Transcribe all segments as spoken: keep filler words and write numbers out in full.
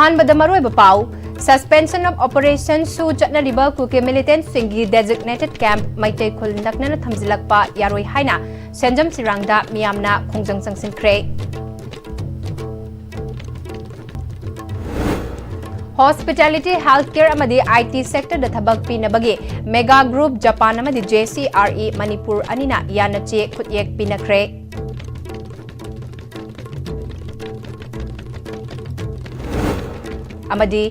ꯑꯍꯥꯟꯕꯗ ꯃꯔꯨꯑꯣꯏꯕ ꯄꯥꯎ꯫ Suspension of Operation ꯁꯨ ꯆꯠꯅꯔꯤꯕ ꯀꯨꯀꯤ ꯃꯤꯂꯤꯇꯦꯟꯠꯁꯤꯡꯒꯤ designated camp ꯃꯩꯇꯩ ꯈꯨꯜ ꯅꯛꯅꯅ ꯊꯝꯖꯤꯜꯂꯛꯄ ꯌꯥꯔꯣꯏ ꯍꯥꯏꯅ ꯁꯦꯟꯖꯝ ꯆꯤꯔꯥꯡꯗ ꯃꯤꯌꯥꯝꯅ ꯈꯣꯡꯖꯪ ꯆꯪꯁꯤꯟꯈ꯭ꯔꯦ꯫ Hospitality, healthcare ꯑꯃꯗꯤ I T sector ꯗ ꯊꯕꯛ ꯄꯤꯅꯕꯒꯤ mega group ꯖꯄꯥꯟ ꯑꯃꯗꯤ J C R E Manipur ꯑꯅꯤꯅ ꯌꯥꯅꯆꯦ ꯈꯨꯠꯌꯦꯛ ꯄꯤꯅꯈ꯭ꯔꯦ꯫ ꯑꯃꯗꯤ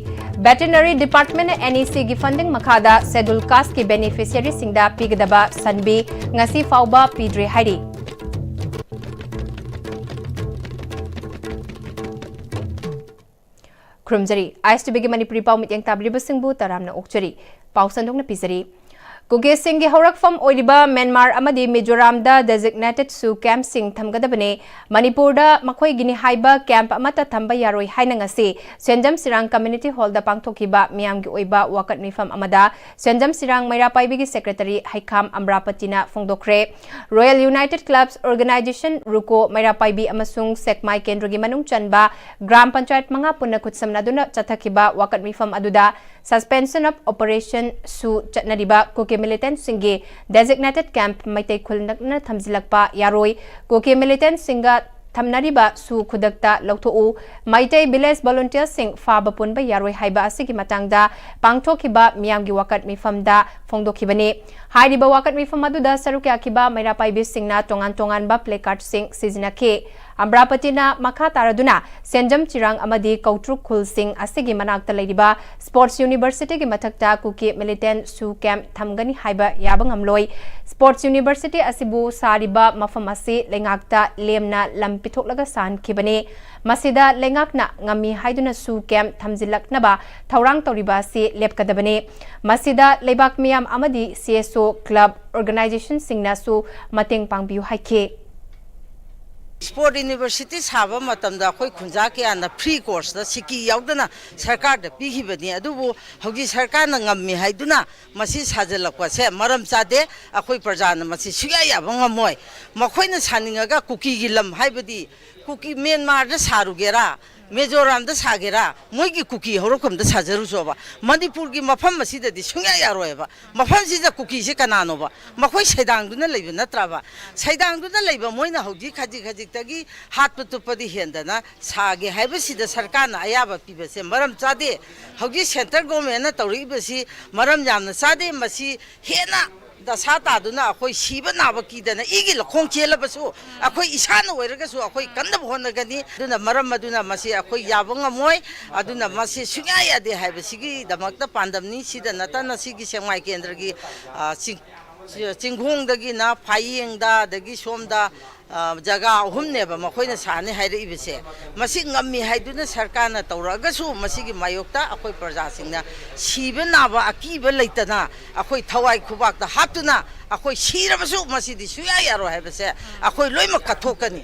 Veterinary Department ꯅ N E C ꯒꯤ funding ꯃꯈꯥꯗ Scheduled Caste ꯀꯤ beneficiary ꯁꯤꯡꯗ ꯄꯤꯒꯗꯕ ꯁꯟꯕꯤ ꯉꯁꯤ ꯐꯥꯎꯕ ꯄꯤꯗ꯭ꯔꯤ ꯍꯥꯏꯔꯤ꯫ ꯈꯨꯔꯨꯝꯖꯔꯤ꯫ I S T V ꯒꯤ ꯃꯅꯤꯄꯨꯔꯤ ꯄꯥꯎ ꯃꯤꯠꯌꯦꯡ ꯇꯥꯕꯤꯔꯤꯕꯁꯤꯡꯕꯨ ꯇꯔꯥꯝꯅ ꯑꯣꯛꯆꯔꯤ꯫ ꯄꯥꯎ ꯁꯟꯗꯣꯛꯅ ꯄꯤꯖꯔꯤ꯫ ꯀꯨꯀꯤꯁꯤꯡꯒꯤ ꯍꯧꯔꯛꯐꯝ ꯑꯣꯏꯔꯤꯕ ꯃ꯭ꯌꯥꯟꯃꯥꯔ ꯑꯃꯗꯤ ꯃꯤꯖꯣꯔꯥꯝꯗ designated ꯁꯨ camp ꯁꯤꯡ ꯊꯝꯒꯗꯕꯅꯤ꯫ ꯃꯅꯤꯄꯨꯔꯗ ꯃꯈꯣꯏꯒꯤꯅꯤ ꯍꯥꯏꯕ camp ꯑꯃꯠꯇ ꯊꯝꯕ ꯌꯥꯔꯣꯏ ꯍꯥꯏꯅ ꯉꯁꯤ ꯁꯦꯟꯖꯝ ꯆꯤꯔꯥꯡ Community Hall ꯗ ꯄꯥꯡꯊꯣꯛꯈꯤꯕ ꯃꯤꯌꯥꯝꯒꯤ ꯑꯣꯏꯕ ꯋꯥꯀꯠ ꯃꯤꯐꯝ ꯑꯃꯗ ꯁꯦꯟꯖꯝ ꯆꯤꯔꯥꯡ ꯃꯩꯔꯥ ꯄꯥꯏꯕꯤꯒꯤ secretary ꯍꯩꯈꯥꯝ ꯑꯝꯕ꯭ꯔꯥꯄꯇꯤꯅ ꯐꯣꯡꯗꯣꯛꯈ꯭ꯔꯦ꯫ Royal United Clubs Organization, ꯔꯨꯀꯣ, ꯃꯩꯔꯥ ꯄꯥꯏꯕꯤ ꯑꯃꯁꯨꯡ ꯁꯦꯛꯃꯥꯏ ꯀꯦꯟꯗ꯭ꯔꯒꯤ ꯃꯅꯨꯡ ꯆꯟꯕ ꯒ꯭ꯔꯥꯝ ꯄꯟꯆꯥꯌꯠ ꯃꯉꯥ ꯄꯨꯟꯅ ꯈꯨꯠꯁꯝꯅꯗꯨꯅ ꯆꯠꯊꯈꯤꯕ ꯋꯥꯀꯠ ꯃꯤꯐꯝ ꯑꯗꯨꯗ Suspension of Operation ꯁꯨ ꯆꯠꯅꯔꯤꯕ ꯀꯨꯀꯤ ꯃꯤꯂꯤꯇꯦꯟꯠꯁꯤꯡꯒꯤ designated camp ꯃꯩꯇꯩ ꯈꯨꯜ ꯅꯛꯅ ꯊꯝꯖꯤꯜꯂꯛꯄ ꯌꯥꯔꯣꯏ, ꯀꯨꯀꯤ ꯃꯤꯂꯤꯇꯦꯟꯠꯁꯤꯡꯒ ꯊꯝꯅꯔꯤꯕ ꯁꯨ ꯈꯨꯗꯛꯇ ꯂꯧꯊꯣꯛꯎ, ꯃꯩꯇꯩ village volunteers ꯁꯤꯡ ꯐꯥꯕ ꯄꯨꯟꯕ ꯌꯥꯔꯣꯏ ꯍꯥꯏꯕ ꯑꯁꯤꯒꯤ ꯃꯇꯥꯡꯗ ꯄꯥꯡꯊꯣꯛꯈꯤꯕ ꯃꯤꯌꯥꯝꯒꯤ ꯋꯥꯀꯠ ꯃꯤꯐꯝꯗ ꯐꯣꯡꯗꯣꯛꯈꯤꯕꯅꯤ꯫ ꯍꯥꯏꯔꯤꯕ ꯋꯥꯀꯠ ꯃꯤꯐꯝ ꯑꯗꯨꯗ ꯁꯔꯨꯛ ꯌꯥꯈꯤꯕ ꯃꯩꯔꯥ ꯄꯥꯏꯕꯤꯁꯤꯡꯅ ꯇꯣꯉꯥꯟ ꯇꯣꯉꯥꯟꯕ placard ꯁꯤꯡ ꯁꯤꯖꯤꯟꯅꯈꯤ꯫ ꯑꯝꯕ꯭ꯔꯥꯄꯇꯤꯅ ꯃꯈꯥ ꯇꯥꯔꯗꯨꯅ ꯁꯦꯟꯖꯝ ꯆꯤꯔꯥꯡ ꯑꯃꯗꯤ ꯀꯧꯇ꯭ꯔꯨꯛ ꯈꯨꯜꯁꯤꯡ ꯑꯁꯤꯒꯤ ꯃꯅꯥꯛꯇ ꯂꯩꯔꯤꯕ Sports University ꯒꯤ ꯃꯊꯛꯇ ꯀꯨꯀꯤ militant ꯁꯨ camp ꯊꯝꯒꯅꯤ ꯍꯥꯏꯕ ꯌꯥꯕ ꯉꯝꯂꯣꯏ꯫ Sports University ꯑꯁꯤꯕꯨ ꯁꯥꯔꯤꯕ ꯃꯐꯝ ꯑꯁꯤ ꯂꯩꯉꯥꯛꯇ ꯂꯦꯝꯅ ꯂꯝ ꯄꯤꯊꯣꯛꯂꯒ ꯁꯥꯍꯟꯈꯤꯕꯅꯤ꯫ ꯃꯁꯤꯗ ꯂꯩꯉꯥꯛꯅ ꯉꯝꯃꯤ ꯍꯥꯏꯗꯨꯅ ꯁꯨ camp ꯊꯝꯖꯤꯜꯂꯛꯅꯕ ꯊꯧꯔꯥꯡ ꯇꯧꯔꯤꯕ ꯑꯁꯤ ꯂꯦꯞꯀꯗꯕꯅꯤ꯫ ꯃꯁꯤꯗ ꯂꯩꯕꯥꯛ ꯃꯤꯌꯥꯝ ꯑꯃꯗꯤ C S O club organization ꯁꯤꯡꯅꯁꯨ ꯃꯇꯦꯡ ꯄꯥꯡꯕꯤꯌꯨ ꯍꯥꯏꯈꯤ꯫ Sport University ꯁꯥꯕ ꯃꯇꯝꯗ ꯑꯩꯈꯣꯏ ꯈꯨꯟꯖꯥ ꯀꯌꯥꯅ free course ꯇ ꯁꯤꯀꯤ ꯌꯥꯎꯗꯅ ꯁꯔꯀꯥꯔꯗ ꯄꯤꯈꯤꯕꯅꯤ꯫ ꯑꯗꯨꯕꯨ ꯍꯧꯖꯤꯛ ꯁꯔꯀꯥꯔꯅ ꯉꯝꯃꯤ ꯍꯥꯏꯗꯨꯅ ꯃꯁꯤ ꯁꯥꯖꯤꯜꯂꯛꯄꯁꯦ ꯃꯔꯝ ꯆꯥꯗꯦ꯫ ꯑꯩꯈꯣꯏ ꯄ꯭ꯔꯖꯥꯅ ꯃꯁꯤ ꯁꯨꯡꯌꯥ ꯌꯥꯕ ꯉꯝꯃꯣꯏ꯫ ꯃꯈꯣꯏꯅ ꯁꯥꯅꯤꯡꯉꯒ ꯀꯨꯀꯤꯒꯤ ꯂꯝ ꯍꯥꯏꯕꯗꯤ ꯀꯨꯀꯤ ꯃ꯭ꯌꯥꯟꯃꯥꯔꯗ ꯁꯥꯔꯨꯒꯦꯔꯥ, ꯃꯤꯖꯣꯔꯥꯝꯗ ꯁꯥꯒꯦꯔꯥ, ꯃꯣꯏꯒꯤ ꯀꯨꯀꯤ ꯍꯧꯔꯛꯐꯝꯗ ꯁꯥꯖꯔꯨꯆꯣꯕ꯫ ꯃꯅꯤꯄꯨꯔꯒꯤ ꯃꯐꯝ ꯑꯁꯤꯗꯗꯤ ꯁꯨꯡꯌꯥ ꯌꯥꯔꯣꯏꯕ꯫ ꯃꯐꯝꯁꯤꯗ ꯀꯨꯀꯤꯁꯦ ꯀꯅꯥꯅꯣꯕ? ꯃꯈꯣꯏ ꯁꯩꯗꯥꯡꯗꯨꯅ ꯂꯩꯕ ꯅꯠꯇ꯭ꯔꯕ? ꯁꯩꯗꯥꯡꯗꯨꯅ ꯂꯩꯕ ꯃꯣꯏꯅ ꯍꯧꯖꯤꯛ ꯈꯖꯤꯛ ꯈꯖꯤꯛꯇꯒꯤ ꯍꯥꯠꯄ ꯇꯨꯞꯄꯗꯤ ꯍꯦꯟꯗꯅ ꯁꯥꯒꯦ ꯍꯥꯏꯕꯁꯤꯗ ꯁꯔꯀꯥꯔꯅ ꯑꯌꯥꯕ ꯄꯤꯕꯁꯦ ꯃꯔꯝ ꯆꯥꯗꯦ꯫ ꯍꯧꯖꯤꯛ central government ꯅ ꯇꯧꯔꯛꯏꯕꯁꯤ ꯃꯔꯝ ꯌꯥꯝꯅ ꯆꯥꯗꯦ꯫ ꯃꯁꯤ ꯍꯦꯟꯅ ꯗꯁꯥ ꯇꯥꯗꯨꯅ ꯑꯩꯈꯣꯏ ꯁꯤꯕ ꯅꯥꯕ ꯀꯤꯗꯅ ꯏꯒꯤ ꯂꯧꯈꯣꯡ ꯆꯦꯜꯂꯕꯁꯨ ꯑꯩꯈꯣꯏ ꯏꯁꯥꯅ ꯑꯣꯏꯔꯒꯁꯨ ꯑꯩꯈꯣꯏ ꯀꯟꯅꯕ ꯍꯣꯠꯅꯒꯅꯤ꯫ ꯑꯗꯨꯅ ꯃꯔꯝ ꯑꯗꯨꯅ ꯃꯁꯤ ꯑꯩꯈꯣꯏ ꯌꯥꯕ ꯉꯝꯃꯣꯏ꯫ ꯑꯗꯨꯅ ꯃꯁꯤ ꯁꯨꯡꯌꯥ ꯌꯥꯗꯦ ꯍꯥꯏꯕꯁꯤꯒꯤꯗꯃꯛꯇ ꯄꯥꯟꯗꯝꯅꯤ꯫ ꯁꯤꯗ ꯅꯠꯇꯅ ꯁꯤꯒꯤ ꯁꯦꯛꯃꯥꯏ ꯀꯦꯟꯗ꯭ꯔꯒꯤ, ꯑ, ꯆꯤꯡ-, ꯆꯤꯡꯈꯣꯡꯗꯒꯤꯅ ꯐꯥꯌꯦꯡꯗ, ꯑꯗꯒꯤ ꯁꯣꯝꯗ, ꯑ, ꯖꯒꯥ ꯑꯍꯨꯝꯅꯦꯕ ꯃꯈꯣꯏꯅ ꯁꯥꯅꯤ ꯍꯥꯏꯔꯛꯏꯕꯁꯦ꯫ ꯃꯁꯤ ꯉꯝꯃꯤ ꯍꯥꯏꯗꯨꯅ ꯁꯔꯀꯥꯔꯅ ꯇꯧꯔꯛꯑꯒꯁꯨ ꯃꯁꯤꯒꯤ ꯃꯥꯌꯣꯛꯇ ꯑꯩꯈꯣꯏ ꯄ꯭ꯔꯖꯥꯁꯤꯡꯅ ꯁꯤꯕ ꯅꯥꯕ ꯑꯀꯤꯕ ꯂꯩꯇꯅ ꯑꯩꯈꯣꯏ ꯊꯋꯥꯏ ꯈꯨꯕꯥꯛꯇ ꯍꯥꯞꯇꯨꯅ ꯑꯩꯈꯣꯏ ꯁꯤꯔꯕꯁꯨ ꯃꯁꯤꯗꯤ ꯁꯨꯡꯌꯥ ꯌꯥꯔꯣꯏ ꯍꯥꯏꯕꯁꯦ ꯑꯩꯈꯣꯏ ꯂꯣꯏꯅꯃꯛ ꯀꯠꯊꯣꯛꯀꯅꯤ꯫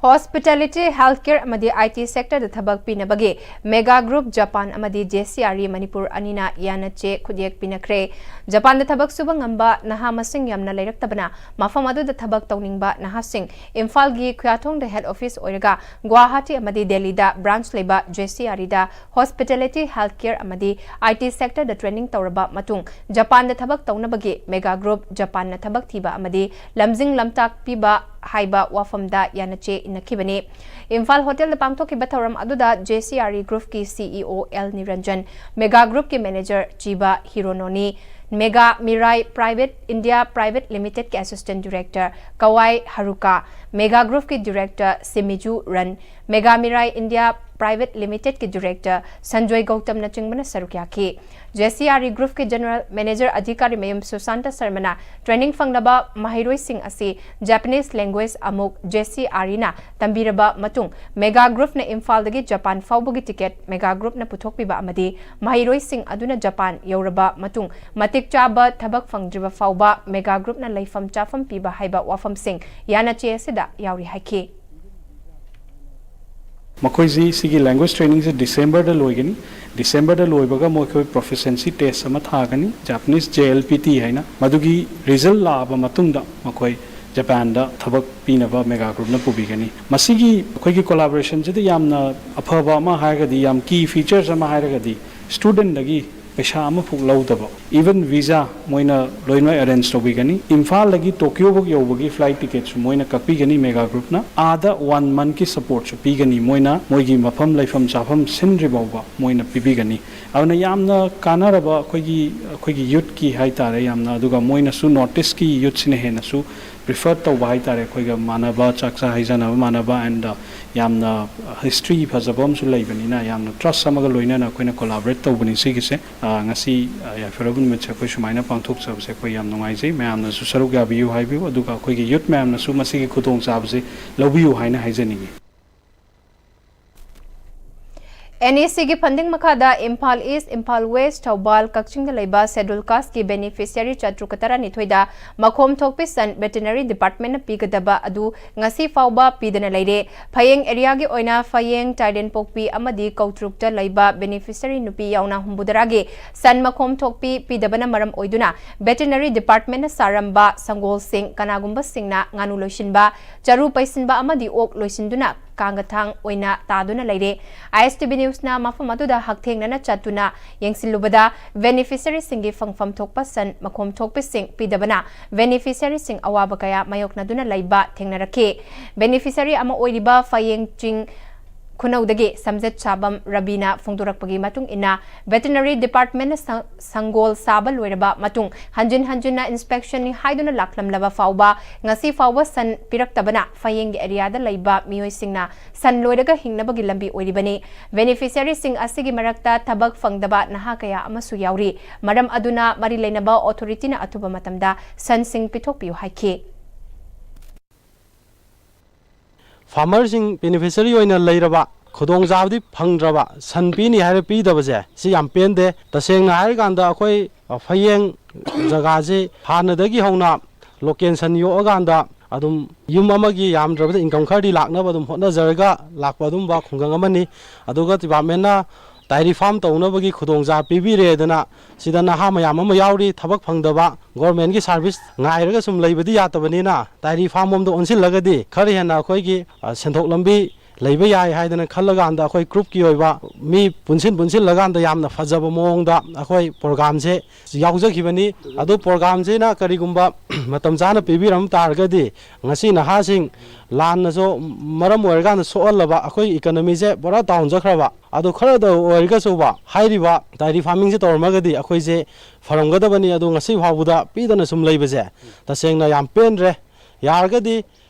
Hospitality, healthcare ꯑꯃꯗꯤ I T sector ꯗ ꯊꯕꯛ ꯄꯤꯅꯕꯒꯤ Mega Group Japan ꯑꯃꯗꯤ J C R E Manipur ꯑꯅꯤꯅ ꯌꯥꯅꯆꯦ ꯈꯨꯠꯌꯦꯛ ꯄꯤꯅꯈ꯭ꯔꯦ꯫ ꯖꯄꯥꯟꯗ ꯊꯕꯛ ꯁꯨꯕ ꯉꯝꯕ ꯅꯍꯥ ꯃꯁꯤꯡ ꯌꯥꯝꯅ ꯂꯩꯔꯛꯇꯕꯅ ꯃꯐꯝ ꯑꯗꯨꯗ ꯊꯕꯛ ꯇꯧꯅꯤꯡꯕ ꯅꯍꯥꯁꯤꯡ ꯏꯝꯐꯥꯜꯒꯤ ꯈꯨꯌꯥꯊꯣꯡꯗ head office ꯑꯣꯏꯔꯒ ꯒꯨꯋꯥꯍꯥꯇꯤ ꯑꯃꯗꯤ ꯗꯦꯜꯂꯤꯗ branch ꯂꯩꯕ J C R E ꯗ Hospitality, healthcare ꯑꯃꯗꯤ I T sector the training ꯇꯧꯔꯕ ꯃꯇꯨꯡ ꯖꯄꯥꯟꯗ ꯊꯕꯛ ꯇꯧꯅꯕꯒꯤ Mega Group Japan ꯅ ꯊꯕꯛ ꯊꯤꯕ ꯑꯃꯗꯤ ꯂꯝꯖꯤꯡ ꯂꯝꯇꯥꯛ ꯄꯤꯕ ꯍꯥꯏꯕ ꯋꯥꯐꯝꯗ ꯌꯥꯅꯆꯦ ꯏꯟꯅꯈꯤꯕꯅꯤ꯫ ꯏꯝꯐꯥꯜ ꯍꯣꯇꯦꯜꯗ ꯄꯥꯡꯊꯣꯛꯈꯤꯕ ꯊꯧꯔꯝ ꯑꯗꯨꯗ J C R E Group ꯀꯤ C E O L Niranjan, Mega Group ꯀꯤ manager ꯆꯤꯕ ꯍꯤꯔꯣꯅꯣꯅꯤ, Mega Mirai Private India Private Limited ꯀꯤ assistant director Kawai Haruka, Mega Group ꯀꯤ director Shimizu Ren, Mega Mirai India Private Limited ꯀꯤ director Sanjoy ꯒꯧꯇꯝꯅꯆꯤꯡꯕꯅ ꯁꯔꯨꯛ ꯌꯥꯈꯤ꯫ J C R E Group ꯀꯤ general manager ꯑꯙꯤꯀꯥꯔꯤ ꯃꯌꯨꯝ ꯁꯨꯁꯥꯟꯇ ꯁꯔꯃꯅ training ꯐꯪꯂꯕ ꯃꯍꯩꯔꯣꯏꯁꯤꯡ ꯑꯁꯤ Japanese language ꯑꯃꯨꯛ J C R E ꯅ ꯇꯝꯕꯤꯔꯕ ꯃꯇꯨꯡ Mega Group ꯅ ꯏꯝꯐꯥꯜꯗꯒꯤ ꯖꯄꯥꯟ ꯐꯥꯎꯕꯒꯤ ticket Mega Group ꯅ ꯄꯨꯊꯣꯛꯄꯤꯕ ꯑꯃꯗꯤ ꯃꯍꯩꯔꯣꯏꯁꯤꯡ ꯑꯗꯨꯅ ꯖꯄꯥꯟ ꯌꯧꯔꯕ ꯃꯇꯨꯡ ꯃꯇꯤꯛ ꯆꯥꯕ ꯊꯕꯛ ꯐꯪꯗ꯭ꯔꯤꯕ ꯐꯥꯎꯕ Mega Group ꯅ ꯂꯩꯐꯝ ꯆꯥꯐꯝ ꯄꯤꯕ ꯍꯥꯏꯕ ꯋꯥꯐꯝꯁꯤꯡ ꯌꯥꯅꯆꯦ ꯑꯁꯤꯗ ꯌꯥꯎꯔꯤ ꯍꯥꯏꯈꯤ꯫ ꯃꯈꯣꯏꯁꯤ ꯁꯤꯒꯤ language training ꯁꯦ December ꯗ ꯂꯣꯏꯒꯅꯤ꯫ December ꯗ ꯂꯣꯏꯕꯒ ꯃꯈꯣꯏ proficiency test ꯑꯃ ꯊꯥꯒꯅꯤ, Japanese J L P T ꯍꯥꯏꯅ꯫ ꯃꯗꯨꯒꯤ result ꯂꯥꯛꯑꯕ ꯃꯇꯨꯡꯗ ꯃꯈꯣꯏ ꯖꯄꯥꯟꯗ ꯊꯕꯛ ꯄꯤꯅꯕ ꯃꯦꯒꯥ ꯒ꯭ꯔꯨꯞꯅ ꯄꯨꯕꯤꯒꯅꯤ꯫ ꯃꯁꯤꯒꯤ ꯑꯩꯈꯣꯏꯒꯤ ꯀꯣꯂꯥꯕꯣꯔꯦꯁꯟꯁꯤꯗ ꯌꯥꯝꯅ ꯑꯐꯕ ꯑꯃ ꯍꯥꯏꯔꯒꯗꯤ, ꯌꯥꯝ ꯀꯤ ꯐꯤꯆꯔꯁ ꯑꯃ ꯍꯥꯏꯔꯒꯗꯤ, ꯁ꯭ꯇꯨꯗꯦꯟꯗꯒꯤ ꯄꯩꯁꯥ ꯑꯃꯐꯥꯎ ꯂꯧꯗꯕ, ꯏꯚꯟ ꯚꯤꯖꯥ ꯃꯣꯏꯅ ꯂꯣꯏꯅꯃꯛ ꯑꯦꯔꯦꯟꯖ ꯇꯧꯕꯤꯒꯅꯤ꯫ ꯏꯝꯐꯥꯜꯗꯒꯤ ꯇꯣꯀꯤꯌꯣꯐꯥꯎ ꯌꯧꯕꯒꯤ ꯐ꯭ꯂꯥꯏꯠ ꯇꯤꯀꯦꯠꯁꯨ ꯃꯣꯏꯅ ꯀꯛꯄꯤꯒꯅꯤ ꯃꯦꯒꯥ ꯒ꯭ꯔꯨꯞꯅ꯫ ꯑꯥꯗ ꯋꯥꯟ ꯃꯟꯠꯀꯤ ꯁꯄꯣꯔꯠꯁꯨ ꯄꯤꯒꯅꯤ ꯃꯣꯏꯅ, ꯃꯣꯏꯒꯤ ꯃꯐꯝ ꯂꯩꯐꯝ ꯆꯥꯐꯝ ꯁꯤꯟꯗ꯭ꯔꯤ ꯐꯥꯎꯕ ꯃꯣꯏꯅ ꯄꯤꯕꯤꯒꯅꯤ꯫ ꯑꯗꯨꯅ ꯌꯥꯝꯅ ꯀꯥꯟꯅꯔꯕ ꯑꯩꯈꯣꯏꯒꯤ, ꯑꯩꯈꯣꯏꯒꯤ ꯌꯨꯠꯀꯤ ꯍꯥꯏꯇꯥꯔꯦ, ꯌꯥꯝꯅ, ꯑꯗꯨꯒ ꯃꯣꯏꯅꯁꯨ ꯅꯣꯔꯠ ꯏꯁ꯭ꯠꯀꯤ ꯌꯨꯠꯁꯤꯅ ꯍꯦꯟꯅꯁꯨ ꯄ꯭ꯔꯤꯐꯔ ꯇꯧꯕ ꯍꯥꯏꯇꯥꯔꯦ, ꯑꯩꯈꯣꯏꯒ ꯃꯥꯟꯅꯕ, ꯆꯥꯛꯆꯥ ꯍꯩꯖꯥꯟꯅꯕ ꯃꯥꯟꯅꯕ, ꯑꯦꯟꯗ ꯌꯥꯝꯅ ꯍꯤꯁꯇ꯭ꯔꯤ ꯐꯖꯕ ꯑꯃꯁꯨ ꯂꯩꯕꯅꯤꯅ, ꯌꯥꯝꯅ ꯇ꯭ꯔꯁ ꯑꯃꯒ ꯂꯣꯏꯅꯅ ꯑꯩꯈꯣꯏꯅ ꯀꯣꯂꯥꯕꯣꯔꯦꯠ ꯇꯧꯕꯅꯤ ꯁꯤꯒꯤꯁꯦ꯫ ꯑ, ꯉꯁꯤ, ꯑ, ꯌꯥꯏꯐꯔꯕ ꯅꯨꯃꯤꯠꯁꯦ ꯑꯩꯈꯣꯏ ꯁꯨꯃꯥꯏꯅ ꯄꯥꯡꯊꯣꯛꯆꯕꯁꯦ ꯑꯩꯈꯣꯏ ꯌꯥꯝ ꯅꯨꯡꯉꯥꯏꯖꯩ꯫ ꯃꯌꯥꯝꯅꯁꯨ ꯁꯔꯨꯛ ꯌꯥꯕꯤꯌꯨ ꯍꯥꯏꯕꯤꯌꯨ, ꯑꯗꯨꯒ ꯑꯩꯈꯣꯏꯒꯤ ꯌꯨꯠ ꯃꯌꯥꯝꯅꯁꯨ ꯃꯁꯤꯒꯤ ꯈꯨꯗꯣꯡꯆꯥꯕꯁꯦ ꯂꯧꯕꯤꯌꯨ ꯍꯥꯏꯅ ꯍꯥꯏꯖꯅꯤꯡꯉꯤ꯫ ꯑꯦꯟ ꯏ ꯁꯤꯒꯤ ꯐꯟꯗꯤꯡ ꯃꯈꯥꯗ ꯏꯝꯐꯥꯜ ꯏꯁ꯭ꯠ, ꯏꯝꯐꯥꯜ ꯋꯦꯁ꯭ꯠ, ꯊꯧꯕꯥꯜ, ꯀꯛꯆꯤꯡꯗ ꯂꯩꯕ ꯁꯦꯗꯨꯜ ꯀꯥꯁ꯭ꯠꯀꯤ ꯕꯦꯅꯤꯐꯤꯁꯤꯌꯔꯤ ꯆꯥꯇ꯭ꯔꯨꯛꯀ ꯇꯔꯥꯅꯤꯊꯣꯏꯗ ꯃꯈꯣꯝ ꯊꯣꯛꯄꯤ ꯁꯟ ꯚꯦꯇꯦꯅꯔꯤ ꯗꯤꯄꯥꯔꯠꯃꯦꯟꯠꯅ ꯄꯤꯒꯗꯕ ꯑꯗꯨ ꯉꯁꯤ ꯐꯥꯎꯕ ꯄꯤꯗꯅ ꯂꯩꯔꯦ꯫ ꯐꯌꯦꯡ ꯑꯦꯔꯤꯌꯥꯒꯤ ꯑꯣꯏꯅ ꯐꯌꯦꯡ, ꯇꯥꯏꯔꯦꯟꯄꯣꯛꯄꯤ ꯑꯃꯗꯤ ꯀꯧꯇ꯭ꯔꯨꯛꯇ ꯂꯩꯕ ꯕꯦꯅꯤꯐꯤꯁꯤꯌꯔꯤ ꯅꯨꯄꯤ ꯌꯥꯎꯅ ꯍꯨꯝꯐꯨꯇꯔꯥꯒꯤ ꯁꯟ ꯃꯈꯣꯝ ꯊꯣꯛꯄꯤ ꯄꯤꯗꯕꯅ ꯃꯔꯝ ꯑꯣꯏꯗꯨꯅ ꯚꯦꯇꯦꯅꯔꯤ ꯗꯤꯄꯥꯔꯠꯃꯦꯟꯠꯅ ꯁꯥꯔꯝꯕ ꯁꯪꯒꯣꯜꯁꯤꯡ, ꯀꯅꯥꯒꯨꯝꯕꯁꯤꯡꯅ ꯉꯥꯅꯨ ꯂꯣꯏꯁꯤꯟꯕ, ꯆꯔꯨ ꯄꯩꯁꯤꯟꯕ ꯑꯃꯗꯤ ꯑꯣꯛ ꯂꯣꯏꯁꯤꯟꯗꯨꯅ ꯀꯥꯡꯒꯊꯥꯡ ꯑꯣꯏꯅ ꯇꯥꯗꯨꯅ ꯂꯩꯔꯦ꯫ ꯑꯥꯏ ꯑꯦꯁ ꯇꯤ ꯚꯤ ꯅ꯭ꯌꯨꯁꯅ ꯃꯐꯝ ꯑꯗꯨꯗ ꯍꯛꯊꯦꯡꯅꯅ ꯆꯠꯇꯨꯅ ꯌꯦꯡꯁꯤꯜꯂꯨꯕꯗ, ꯕꯦꯅꯤꯐꯤꯁꯤꯌꯔꯤꯁꯤꯡꯒꯤ ꯐꯪꯐꯝ ꯊꯣꯛꯄ ꯁꯟ ꯃꯈꯣꯝ ꯊꯣꯛꯄꯤꯁꯤꯡ ꯄꯤꯗꯕꯅ ꯕꯦꯅꯤꯐꯤꯁꯤꯌꯔꯤꯁꯤꯡ ꯑꯋꯥꯕ ꯀꯌꯥ ꯃꯥꯌꯣꯛꯅꯗꯨꯅ ꯂꯩꯕ ꯊꯦꯡꯅꯔꯛꯈꯤ꯫ ꯕꯦꯅꯤꯐꯤꯁꯤꯌꯔꯤ ꯑꯃ ꯑꯣꯏꯔꯤꯕ ꯐꯌꯦꯡ ꯆꯤꯡ ꯈꯨꯅꯧꯗꯒꯤ ꯁꯝꯖꯦꯠ ꯁꯥꯕꯝ ꯔꯕꯤꯅ ꯐꯣꯡꯗꯣꯔꯛꯄꯒꯤ ꯃꯇꯨꯡ ꯏꯟꯅ, ꯚꯦꯇꯦꯅꯔꯤ ꯗꯤꯄꯥꯔꯠꯃꯦꯟꯠꯅ ꯁꯪ-, ꯁꯪꯒꯣꯜ ꯁꯥꯕ ꯂꯣꯏꯔꯕ ꯃꯇꯨꯡ ꯍꯟꯖꯤꯟ ꯍꯟꯖꯤꯟꯅ ꯏꯟꯁꯄꯦꯛꯁꯟꯅꯤ ꯍꯥꯏꯗꯨꯅ ꯂꯥꯛꯂꯝꯂꯕ ꯐꯥꯎꯕ ꯉꯁꯤ ꯐꯥꯎꯕ ꯁꯟ ꯄꯤꯔꯛꯇꯕꯅ ꯐꯌꯦꯡꯒꯤ ꯑꯦꯔꯤꯌꯥꯗ ꯂꯩꯕ ꯃꯤꯑꯣꯏꯁꯤꯡꯅ ꯁꯟ ꯂꯣꯏꯔꯒ ꯍꯤꯡꯅꯕꯒꯤ ꯂꯝꯕꯤ ꯑꯣꯏꯔꯤꯕꯅꯤ꯫ ꯕꯦꯅꯤꯐꯤꯁꯤꯌꯔꯤꯁꯤꯡ ꯑꯁꯤꯒꯤ ꯃꯔꯛꯇ ꯊꯕꯛ ꯐꯪꯗꯕ ꯅꯍꯥ ꯀꯌꯥ ꯑꯃꯁꯨ ꯌꯥꯎꯔꯤ꯫ ꯃꯔꯝ ꯑꯗꯨꯅ ꯃꯔꯤ ꯂꯩꯅꯕ ꯑꯣꯊꯣꯔꯤꯇꯤꯅ ꯑꯊꯨꯕ ꯃꯇꯝꯗ ꯁꯟꯁꯤꯡ ꯄꯤꯊꯣꯛꯄꯤꯌꯨ ꯍꯥꯏꯈꯤ꯫ ꯐꯥꯔꯃꯔꯁꯤꯡ ꯕꯦꯅꯤꯐꯤꯁꯔꯤ ꯑꯣꯏꯅ ꯂꯩꯔꯕ, ꯈꯨꯗꯣꯡꯆꯥꯕꯗꯤ ꯐꯪꯗ꯭ꯔꯕ, ꯁꯟ ꯄꯤꯅꯤ ꯍꯥꯏꯔ ꯄꯤꯗꯕꯁꯦ ꯁꯤ ꯌꯥꯝ ꯄꯦꯟꯗꯦ꯫ ꯇꯁꯦꯡꯅ ꯍꯥꯏꯔꯀꯥꯟꯗ ꯑꯩꯈꯣꯏ ꯐꯌꯦꯡ ꯖꯒꯥꯁꯤ ꯍꯥꯟꯅꯗꯒꯤ ꯍꯧꯅ ꯂꯣꯀꯦꯜ ꯁꯟ ꯌꯣꯛꯑꯀꯥꯟꯗ ꯑꯗꯨꯝ ꯌꯨꯝ ꯑꯃꯒꯤ ꯌꯥꯝꯗ꯭ꯔꯕꯗ ꯏꯟꯀꯝ ꯈꯔꯗꯤ ꯂꯥꯛꯅꯕ ꯑꯗꯨꯝ ꯍꯣꯠꯅꯖꯔꯒ ꯂꯥꯛꯄ ꯑꯗꯨꯝꯕ ꯈꯨꯡꯒꯪ ꯑꯃꯅꯤ꯫ ꯑꯗꯨꯒ ꯗꯤꯄꯥꯔꯠꯃꯦꯟꯅ ꯗꯥꯏꯔꯤ ꯐꯥꯔꯝ ꯇꯧꯅꯕꯒꯤ ꯈꯨꯗꯣꯡꯆꯥꯕ ꯄꯤꯕꯤꯔꯦꯗꯅ, ꯁꯤꯗ ꯅꯍꯥ ꯃꯌꯥꯝ ꯑꯃ ꯌꯥꯎꯔꯤ, ꯊꯕꯛ ꯐꯪꯗꯕ, ꯒꯣꯔꯃꯦꯟꯒꯤ ꯁꯥꯔꯚꯤꯁ ꯉꯥꯏꯔꯒ ꯁꯨꯝ ꯂꯩꯕꯗꯤ ꯌꯥꯗꯕꯅꯤꯅ, ꯗꯥꯏꯔꯤ ꯐꯥꯔꯝ ꯂꯣꯝꯗ ꯑꯣꯟꯁꯤꯜꯂꯒꯗꯤ ꯈꯔ ꯍꯦꯟꯅ ꯑꯩꯈꯣꯏꯒꯤ, ꯑ, ꯁꯦꯟꯊꯣꯛ ꯂꯝꯕꯤ ꯂꯩꯕ ꯌꯥꯏ ꯍꯥꯏꯗꯅ ꯈꯜꯂꯀꯥꯟꯗ, ꯑꯩꯈꯣꯏ ꯒ꯭ꯔꯨꯞꯀꯤ ꯑꯣꯏꯕ ꯃꯤ ꯄꯨꯟꯁꯤꯟ ꯄꯨꯟꯁꯤꯜꯂꯀꯥꯟꯗ ꯌꯥꯝꯅ ꯐꯖꯕ ꯃꯑꯣꯡꯗ ꯑꯩꯈꯣꯏ ꯄ꯭ꯔꯣꯒ꯭ꯔꯥꯝꯁꯦ ꯌꯥꯎꯖꯈꯤꯕꯅꯤ꯫ ꯑꯗꯨ ꯄ꯭ꯔꯣꯒ꯭ꯔꯥꯝꯁꯤꯅ ꯀꯔꯤꯒꯨꯝꯕ ꯃꯇꯝ ꯆꯥꯅ ꯄꯤꯕꯤꯔꯝ ꯇꯥꯔꯒꯗꯤ, ꯉꯁꯤ ꯅꯍꯥꯁꯤꯡ ꯂꯥꯟꯅꯁꯨ ꯃꯔꯝ ꯑꯣꯏꯔꯀꯥꯟꯗ ꯁꯣꯛꯍꯜꯂꯕ ꯑꯩꯈꯣꯏ ꯏꯀꯣꯅꯣꯃꯤꯁꯦ ꯄꯨꯔꯥ ꯗꯥꯎꯟ ꯆꯠꯈ꯭ꯔꯕ, ꯑꯗꯨ ꯈꯔꯗ ꯑꯣꯏꯔꯒꯁꯨꯕ, ꯍꯥꯏꯔꯤꯕ ꯗꯥꯏꯔꯤ ꯐꯥꯔꯃꯤꯡꯁꯦ ꯇꯧꯔꯝꯃꯒꯗꯤ ꯑꯩꯈꯣꯏꯁꯦ ꯐꯔꯝꯒꯗꯕꯅꯤ꯫ ꯑꯗꯨ ꯉꯁꯤ ꯐꯥꯎꯕꯗ ꯄꯤꯗꯅ ꯁꯨꯝ ꯂꯩꯕꯁꯦ ꯇꯁꯦꯡꯅ ꯌꯥꯝ ꯄꯦꯟꯗ꯭ꯔꯦ꯫ ꯌꯥꯔꯒꯗꯤ,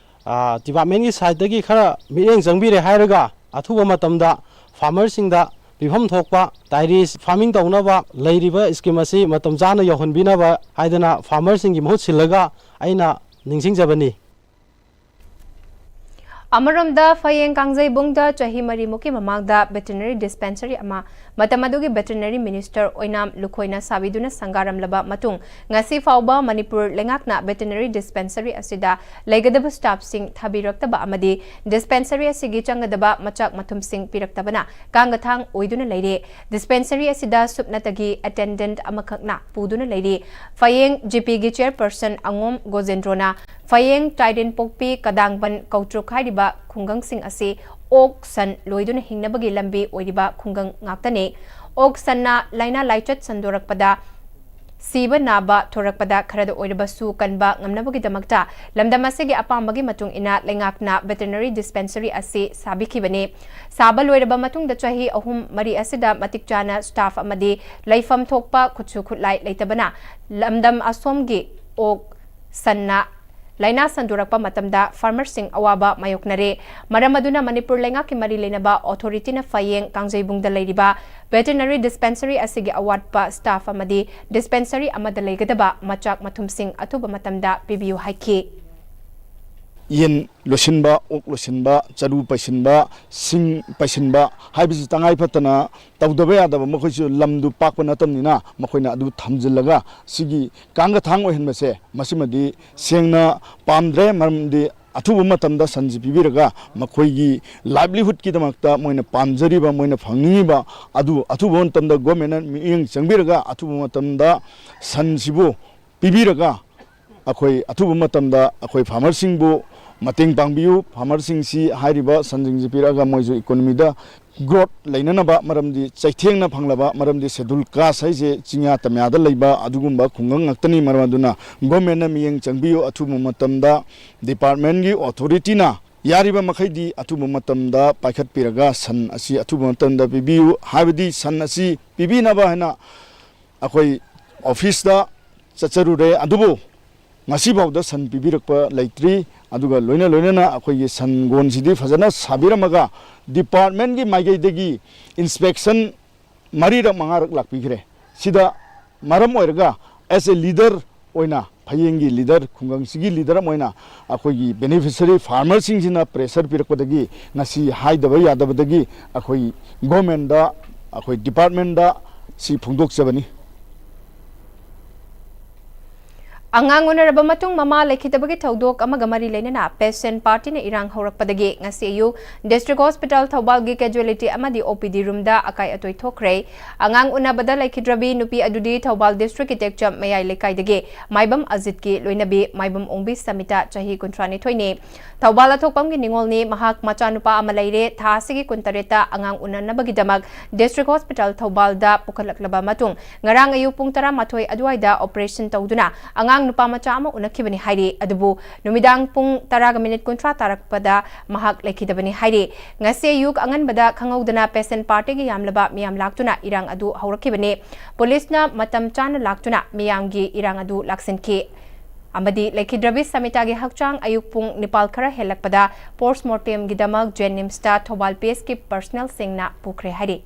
ꯑ, ꯗꯤꯄꯥꯔꯠꯃꯦꯟꯒꯤ ꯁꯥꯏꯠꯇꯒꯤ ꯈꯔ ꯃꯤꯠꯌꯦꯡ ꯆꯪꯕꯤꯔꯦ ꯍꯥꯏꯔꯒ, ꯑꯊꯨꯕ ꯃꯇꯝꯗ ꯐꯥꯔꯃꯔꯁꯤꯡꯗ ꯄꯤꯐꯝ ꯊꯣꯛꯄ ꯗꯥꯏꯔꯤ ꯐꯥꯔꯃꯤꯡ ꯇꯧꯅꯕ ꯂꯩꯔꯤꯕ ꯁ꯭ꯀꯤꯝ ꯑꯁꯤ ꯃꯇꯝ ꯆꯥꯅ ꯌꯧꯍꯟꯕꯤꯅꯕ ꯍꯥꯏꯗꯅ ꯐꯥꯔꯃꯔꯁꯤꯡꯒꯤ ꯃꯍꯨꯠ ꯁꯤꯜꯂꯒ ꯑꯩꯅ ꯅꯤꯡꯁꯤꯡꯖꯕꯅꯤ꯫ ꯑꯃꯔꯣꯝꯗ, ꯐꯌꯦꯡ ꯀꯥꯡꯖꯩꯕꯨꯡꯗ ꯆꯍꯤ ꯃꯔꯤꯃꯨꯛꯀꯤ ꯃꯃꯥꯡꯗ ꯚꯦꯇꯤꯅꯔꯤ ꯗꯤꯁꯄꯦꯟꯁꯔꯤ ꯑꯃ ꯃꯇꯝ ꯑꯗꯨꯒꯤ ꯚꯦꯇꯤꯅꯔꯤ ꯃꯤꯅꯤꯁꯇꯔ ꯑꯣꯏꯅꯥꯝ ꯂꯨꯈꯣꯏꯅ ꯁꯥꯕꯤꯗꯨꯅ ꯁꯪꯒꯥꯔꯝꯂꯕ ꯃꯇꯨꯡ, ꯉꯁꯤ ꯐꯥꯎꯕ ꯃꯅꯤꯄꯨꯔ ꯂꯩꯉꯥꯛꯅ ꯚꯦꯇꯤꯅꯔꯤ ꯗꯤꯁꯄꯦꯟꯁꯔꯤ ꯑꯁꯤꯗ ꯂꯩꯒꯗꯕ ꯁ꯭ꯇꯥꯐꯁꯤꯡ ꯊꯥꯕꯤꯔꯛꯇꯕ ꯑꯃꯗꯤ ꯗꯤꯁꯄꯦꯟꯁꯔꯤ ꯑꯁꯤꯒꯤ ꯆꯪꯒꯗꯕ ꯃꯆꯥꯛ ꯃꯊꯨꯝꯁꯤꯡ ꯄꯤꯔꯛꯇꯕꯅ ꯀꯥꯡꯒꯊꯥꯡ ꯑꯣꯏꯗꯨꯅ ꯂꯩꯔꯦ꯫ ꯗꯤꯁꯄꯦꯟꯁꯔꯤ ꯑꯁꯤꯗ ꯁꯨꯞꯅꯇꯒꯤ ꯑꯦꯇꯦꯟꯗꯦꯟꯠ ꯑꯃꯈꯛꯅ ꯄꯨꯗꯨꯅ ꯂꯩꯔꯤ꯫ ꯐꯌꯦꯡ ꯖꯤꯄꯤꯒꯤ ꯆꯤꯌꯔꯄꯔꯁꯟ ꯑꯉꯣꯝ ꯒꯣꯖꯦꯟꯗ꯭ꯔꯣꯅ, ꯐꯌꯦꯡ, ꯇꯥꯏꯔꯦꯟꯄꯣꯛꯄꯤ, ꯀꯗꯥꯡꯕꯟ, ꯀꯧꯇ꯭ꯔꯨꯛ ꯍꯥꯏꯔꯤꯕ ꯈꯨꯡꯒꯪꯁꯤꯡ ꯑꯁꯤ ꯑꯣꯛ, ꯁꯟ ꯂꯣꯏꯗꯨꯅ ꯍꯤꯡꯅꯕꯒꯤ ꯂꯝꯕꯤ ꯑꯣꯏꯔꯤꯕ ꯈꯨꯡꯒꯪ ꯉꯥꯛꯇꯅꯤ꯫ ꯑꯣꯛ, ꯁꯟꯅ ꯂꯥꯏꯅꯥ ꯂꯥꯏꯆꯠ ꯁꯟꯗꯣꯔꯛꯄꯗ, ꯁꯤꯕ ꯅꯥꯕ ꯊꯣꯔꯛꯄꯗ ꯈꯔꯗ ꯑꯣꯏꯔꯕꯁꯨ ꯀꯟꯕ ꯉꯝꯅꯕꯒꯤꯗꯃꯛꯇ ꯂꯝꯗꯝ ꯑꯁꯤꯒꯤ ꯑꯄꯥꯝꯕꯒꯤ ꯃꯇꯨꯡ ꯏꯟꯅ ꯂꯩꯉꯥꯛꯅ ꯚꯦꯇꯦꯔꯤꯅꯔꯤ ꯗꯤꯁꯄꯦꯟꯁꯔꯤ ꯑꯁꯤ ꯁꯥꯕꯤꯈꯤꯕꯅꯤ꯫ ꯁꯥꯕ ꯂꯣꯏꯔꯕ ꯃꯇꯨꯡꯗ ꯆꯍꯤ ꯑꯍꯨꯝ ꯃꯔꯤ ꯑꯁꯤꯗ ꯃꯇꯤꯛ ꯆꯥꯅ ꯁ꯭ꯇꯥꯐ ꯑꯃꯗꯤ ꯂꯩꯐꯝ ꯊꯣꯛꯄ ꯈꯨꯠꯁꯨ ꯈꯨꯠꯂꯥꯏ ꯂꯩꯇꯕꯅ ꯂꯝꯗꯝ ꯑꯁꯣꯝꯒꯤ ꯑꯣꯛ, ꯁꯟꯅ ꯂꯥꯏꯅꯥ ꯁꯟꯗꯣꯔꯛꯄ ꯃꯇꯝꯗ ꯐꯥꯔꯃꯔꯁꯤꯡ ꯑꯋꯥꯕ ꯃꯥꯌꯣꯛꯅꯔꯦ꯫ ꯃꯔꯝ ꯑꯗꯨꯅ ꯃꯅꯤꯄꯨꯔ ꯂꯩꯉꯥꯛꯀꯤ ꯃꯔꯤ ꯂꯩꯅꯕ ꯑꯣꯊꯣꯔꯤꯇꯤꯅ ꯐꯌꯦꯡ ꯀꯥꯡꯖꯩꯕꯨꯡꯗ ꯂꯩꯔꯤꯕ ꯚꯦꯇꯦꯔꯤꯅꯔꯤ ꯗꯤꯁꯄꯦꯟꯁꯔꯤ ꯑꯁꯤꯒꯤ ꯑꯋꯥꯠꯄ ꯁ꯭ꯇꯥꯐ ꯑꯃꯗꯤ ꯗꯤꯁꯄꯦꯟꯁꯔꯤ ꯑꯃꯗ ꯂꯩꯒꯗꯕ ꯃꯆꯥꯛ ꯃꯊꯨꯝꯁꯤꯡ ꯑꯊꯨꯕ ꯃꯇꯝꯗ ꯄꯤꯕꯤꯌꯨ ꯍꯥꯏꯈꯤ꯫ ꯌꯦꯟ ꯂꯣꯏꯁꯤꯟꯕ, ꯑꯣꯛ ꯂꯣꯏꯁꯤꯟꯕ, ꯆꯔꯨ ꯄꯩꯁꯤꯟꯕ, ꯁꯤꯡ ꯄꯩꯁꯤꯟꯕ ꯍꯥꯏꯕꯁꯤ ꯇꯉꯥꯏ ꯐꯗꯅ ꯇꯧꯗꯕ ꯌꯥꯗꯕ, ꯃꯈꯣꯏꯁꯨ ꯂꯝꯗꯨ ꯄꯥꯛꯄ ꯅꯠꯇꯕꯅꯤꯅ ꯃꯈꯣꯏꯅ ꯑꯗꯨ ꯊꯝꯖꯤꯜꯂꯒ ꯁꯤꯒꯤ ꯀꯥꯡꯒ ꯊꯥꯡ ꯑꯣꯏꯍꯟꯕꯁꯦ, ꯃꯁꯤꯃꯗꯤ ꯁꯦꯡꯅ ꯄꯥꯝꯗ꯭ꯔꯦ꯫ ꯃꯔꯝꯗꯤ ꯑꯊꯨꯕ ꯃꯇꯝꯗ ꯁꯟꯁꯤ ꯄꯤꯕꯤꯔꯒ ꯃꯈꯣꯏꯒꯤ ꯂꯥꯏꯚꯂꯤꯍꯨꯗꯀꯤꯗꯃꯛꯇ ꯃꯣꯏꯅ ꯄꯥꯝꯖꯔꯤꯕ, ꯃꯣꯏꯅ ꯐꯪꯅꯤꯡꯉꯤꯕ ꯑꯗꯨ ꯑꯊꯨꯕ ꯃꯇꯝꯗ ꯒꯣꯔꯃꯦꯟꯅ ꯃꯤꯠꯌꯦꯡ ꯆꯪꯕꯤꯔꯒ ꯑꯊꯨꯕ ꯃꯇꯝꯗ ꯁꯟꯁꯤꯕꯨ ꯄꯤꯕꯤꯔꯒ ꯑꯩꯈꯣꯏ ꯑꯊꯨꯕ ꯃꯇꯝꯗ ꯑꯩꯈꯣꯏ ꯐꯥꯔꯃꯔꯁꯤꯡꯕꯨ ꯃꯇꯦꯡ ꯄꯥꯡꯕꯤꯌꯨ꯫ ꯐꯥꯔꯃꯔꯁꯤꯡꯁꯤ ꯍꯥꯏꯔꯤꯕ ꯁꯟꯁꯤꯡꯁꯤ ꯄꯤꯔꯛꯑꯒ ꯃꯣꯏꯁꯨ ꯏꯀꯣꯅꯣꯃꯤꯗ ꯒ꯭ꯔꯣꯠ ꯂꯩꯅꯅꯕ, ꯃꯔꯝꯗꯤ ꯆꯩꯊꯦꯡꯅ ꯐꯪꯂꯕ, ꯃꯔꯝꯗꯤ ꯁꯦꯗꯨꯜ ꯀꯥꯁ ꯍꯥꯏꯁꯦ ꯆꯤꯡꯌꯥ ꯇꯝꯌꯥꯗ ꯂꯩꯕ ꯑꯗꯨꯒꯨꯝꯕ ꯈꯨꯡꯒꯪ ꯉꯥꯛꯇꯅꯤ꯫ ꯃꯔꯝ ꯑꯗꯨꯅ ꯒꯣꯔꯃꯦꯟꯅ ꯃꯤꯠꯌꯦꯡ ꯆꯪꯕꯤꯌꯨ꯫ ꯑꯊꯨꯕ ꯃꯇꯝꯗ ꯗꯤꯄꯥꯔꯠꯃꯦꯟꯒꯤ ꯑꯣꯊꯣꯔꯤꯇꯤꯅ ꯌꯥꯔꯤꯕ ꯃꯈꯩꯗꯤ ꯑꯊꯨꯕ ꯃꯇꯝꯗ ꯄꯥꯏꯈꯠꯄꯤꯔꯒ ꯁꯟ ꯑꯁꯤ ꯑꯊꯨꯕ ꯃꯇꯝꯗ ꯄꯤꯕꯤꯌꯨ꯫ ꯍꯥꯏꯕꯗꯤ ꯁꯟ ꯑꯁꯤ ꯄꯤꯕꯤꯅꯕ ꯍꯥꯏꯅ ꯑꯩꯈꯣꯏ ꯑꯣꯐꯤꯁꯇ ꯆꯠꯆꯔꯨꯔꯦ, ꯑꯗꯨꯕꯨ ꯉꯁꯤꯐꯥꯎꯗ ꯁꯟ ꯄꯤꯕꯤꯔꯛꯄ ꯂꯩꯇ꯭ꯔꯤ꯫ ꯑꯗꯨꯒ ꯂꯣꯏꯅ ꯂꯣꯏꯅꯅ ꯑꯩꯈꯣꯏꯒꯤ ꯁꯟ ꯒꯣꯟꯁꯤꯗꯤ ꯐꯖꯅ ꯁꯥꯕꯤꯔꯝꯃꯒ ꯗꯤꯄꯥꯔꯠꯃꯦꯟꯒꯤ ꯃꯥꯏꯀꯩꯗꯒꯤ ꯏꯟꯁꯄꯦꯛꯁꯟ ꯃꯔꯤꯔꯛ ꯃꯉꯥꯔꯛ ꯂꯥꯛꯄꯤꯈ꯭ꯔꯦ꯫ ꯁꯤꯗ ꯃꯔꯝ ꯑꯣꯏꯔꯒ as a leader ꯑꯣꯏꯅ, ꯐꯌꯦꯡꯒꯤ ꯂꯤꯗꯔ, ꯈꯨꯡꯒꯪꯁꯤꯒꯤ ꯂꯤꯗꯔ ꯑꯃ ꯑꯣꯏꯅ ꯑꯩꯈꯣꯏꯒꯤ ꯕꯦꯅꯤꯐꯤꯁꯔꯤ ꯐꯥꯔꯃꯔꯁꯤꯡꯁꯤꯅ ꯄ꯭ꯔꯦꯁꯔ ꯄꯤꯔꯛꯄꯗꯒꯤ ꯉꯁꯤ ꯍꯥꯏꯗꯕ ꯌꯥꯗꯕꯗꯒꯤ ꯑꯩꯈꯣꯏ ꯒꯣꯔꯃꯦꯟꯗ, ꯑꯩꯈꯣꯏ ꯗꯤꯄꯥꯔꯠꯃꯦꯟꯗ ꯁꯤ ꯐꯣꯡꯗꯣꯛꯆꯕꯅꯤ꯫ ꯑꯉꯥꯡ ꯎꯅꯔꯕ ꯃꯇꯨꯡ ꯃꯃꯥ ꯂꯩꯈꯤꯗꯕꯒꯤ ꯊꯧꯗꯣꯛ ꯑꯃꯒ ꯃꯔꯤ ꯂꯩꯅꯅ ꯄꯦꯁꯦꯟ ꯄꯥꯔꯇꯤꯅ ꯏꯔꯥꯡ ꯍꯧꯔꯛꯄꯗꯒꯤ ꯉꯁꯤ ꯑꯌꯨꯛ ꯗꯤꯁꯇ꯭ꯔꯤꯛ ꯍꯣꯁꯄꯤꯇꯥꯜ ꯊꯧꯕꯥꯜꯒꯤ ꯀꯦꯖꯨꯋꯦꯂꯤꯇꯤ ꯑꯃꯗꯤ ꯑꯣ ꯄꯤ ꯗꯤ ꯔꯨꯝꯗ ꯑꯀꯥꯏ ꯑꯇꯣꯏ ꯊꯣꯛꯈ꯭ꯔꯦ꯫ ꯑꯉꯥꯡ ꯎꯅꯕꯗ ꯂꯩꯈꯤꯗ꯭ꯔꯕꯤ ꯅꯨꯄꯤ ꯑꯗꯨꯗꯤ ꯊꯧꯕꯥꯜ ꯗꯤꯁꯇ꯭ꯔꯤꯛꯀꯤ ꯇꯦꯛꯆꯝ ꯃꯌꯥꯏ ꯂꯩꯀꯥꯏꯗꯒꯤ ꯃꯥꯏꯕꯝ ꯑꯖꯤꯠꯀꯤ ꯂꯣꯏꯅꯕꯤ ꯃꯥꯏꯕꯝ ꯑꯣꯡꯕꯤ ꯁꯃꯤꯇꯥ, ꯆꯍꯤ ꯀꯨꯟꯊ꯭ꯔꯥꯅꯤꯊꯣꯏꯅꯤ꯫ ꯊꯧꯕꯥꯜ ꯑꯊꯣꯛꯄꯝꯒꯤ ꯅꯤꯉꯣꯜꯅꯤ꯫ ꯃꯍꯥꯛ ꯃꯆꯥꯅꯨꯄꯥ ꯑꯃ ꯂꯩꯔꯦ꯫ ꯊꯥ ꯑꯁꯤꯒꯤ ꯀꯨꯟꯇꯔꯦꯠꯇ ꯑꯉꯥꯡ ꯎꯅꯅꯕꯒꯤꯗꯃꯛ ꯗꯤꯁꯇ꯭ꯔꯤꯛ ꯍꯣꯁꯄꯤꯇꯥꯜ ꯊꯧꯕꯥꯜꯗ ꯄꯨꯈꯠꯂꯛꯂꯕ ꯃꯇꯨꯡ ꯉꯔꯥꯡ ꯑꯌꯨꯛ ꯄꯨꯡ ꯇꯔꯥꯃꯥꯊꯣꯏ ꯑꯗꯨꯋꯥꯏꯗ ꯑꯣꯄꯔꯦꯁꯟ ꯇꯧꯗꯨꯅ ꯑꯉꯥꯡ ꯅꯨꯄꯥ ꯃꯆꯥ ꯑꯃ ꯎꯅꯈꯤꯕꯅꯤ ꯍꯥꯏꯔꯤ꯫ ꯑꯗꯨꯕꯨ ꯅꯨꯃꯤꯗꯥꯡ ꯄꯨꯡ ꯇꯔꯥꯒ ꯃꯤꯅꯤꯠ ꯀꯨꯟꯊ꯭ꯔꯥ ꯇꯥꯔꯛꯄꯗ ꯃꯍꯥꯛ ꯂꯩꯈꯤꯗꯕꯅꯤ ꯍꯥꯏꯔꯤ꯫ ꯉꯁꯤ ꯑꯌꯨꯛ ꯑꯉꯟꯕꯗ ꯈꯪꯍꯧꯗꯅ ꯄꯦꯁꯦꯟ ꯄꯥꯔꯇꯤꯒꯤ ꯌꯥꯝꯂꯕ ꯃꯤꯌꯥꯝ ꯂꯥꯛꯇꯨꯅ ꯏꯔꯥꯡ ꯑꯗꯨ ꯍꯧꯔꯛꯈꯤꯕꯅꯤ꯫ ꯄꯨꯂꯤꯁꯅ ꯃꯇꯝ ꯆꯥꯅ ꯂꯥꯛꯇꯨꯅ ꯃꯤꯌꯥꯝꯒꯤ ꯏꯔꯥꯡ ꯑꯗꯨ ꯂꯥꯛꯁꯤꯟꯈꯤ꯫ ꯑꯃꯗꯤ ꯂꯩꯈꯤꯗ꯭ꯔꯕꯤ ꯁꯃꯤꯇꯥꯒꯤ ꯍꯛꯆꯥꯡ ꯑꯌꯨꯛ ꯄꯨꯡ ꯅꯤꯄꯥꯜ ꯈꯔ ꯍꯦꯜꯂꯛꯄꯗ ꯄꯣꯁꯃꯣꯔꯇꯦꯝꯒꯤꯗꯃꯛ ꯖꯦꯅꯤꯝꯁꯇ ꯊꯧꯕꯥꯜ ꯄꯤ ꯑꯦꯁꯀꯤ ꯄꯔꯁꯅꯦꯜꯁꯤꯡꯅ ꯄꯨꯈ꯭ꯔꯦ ꯍꯥꯏꯔꯤ꯫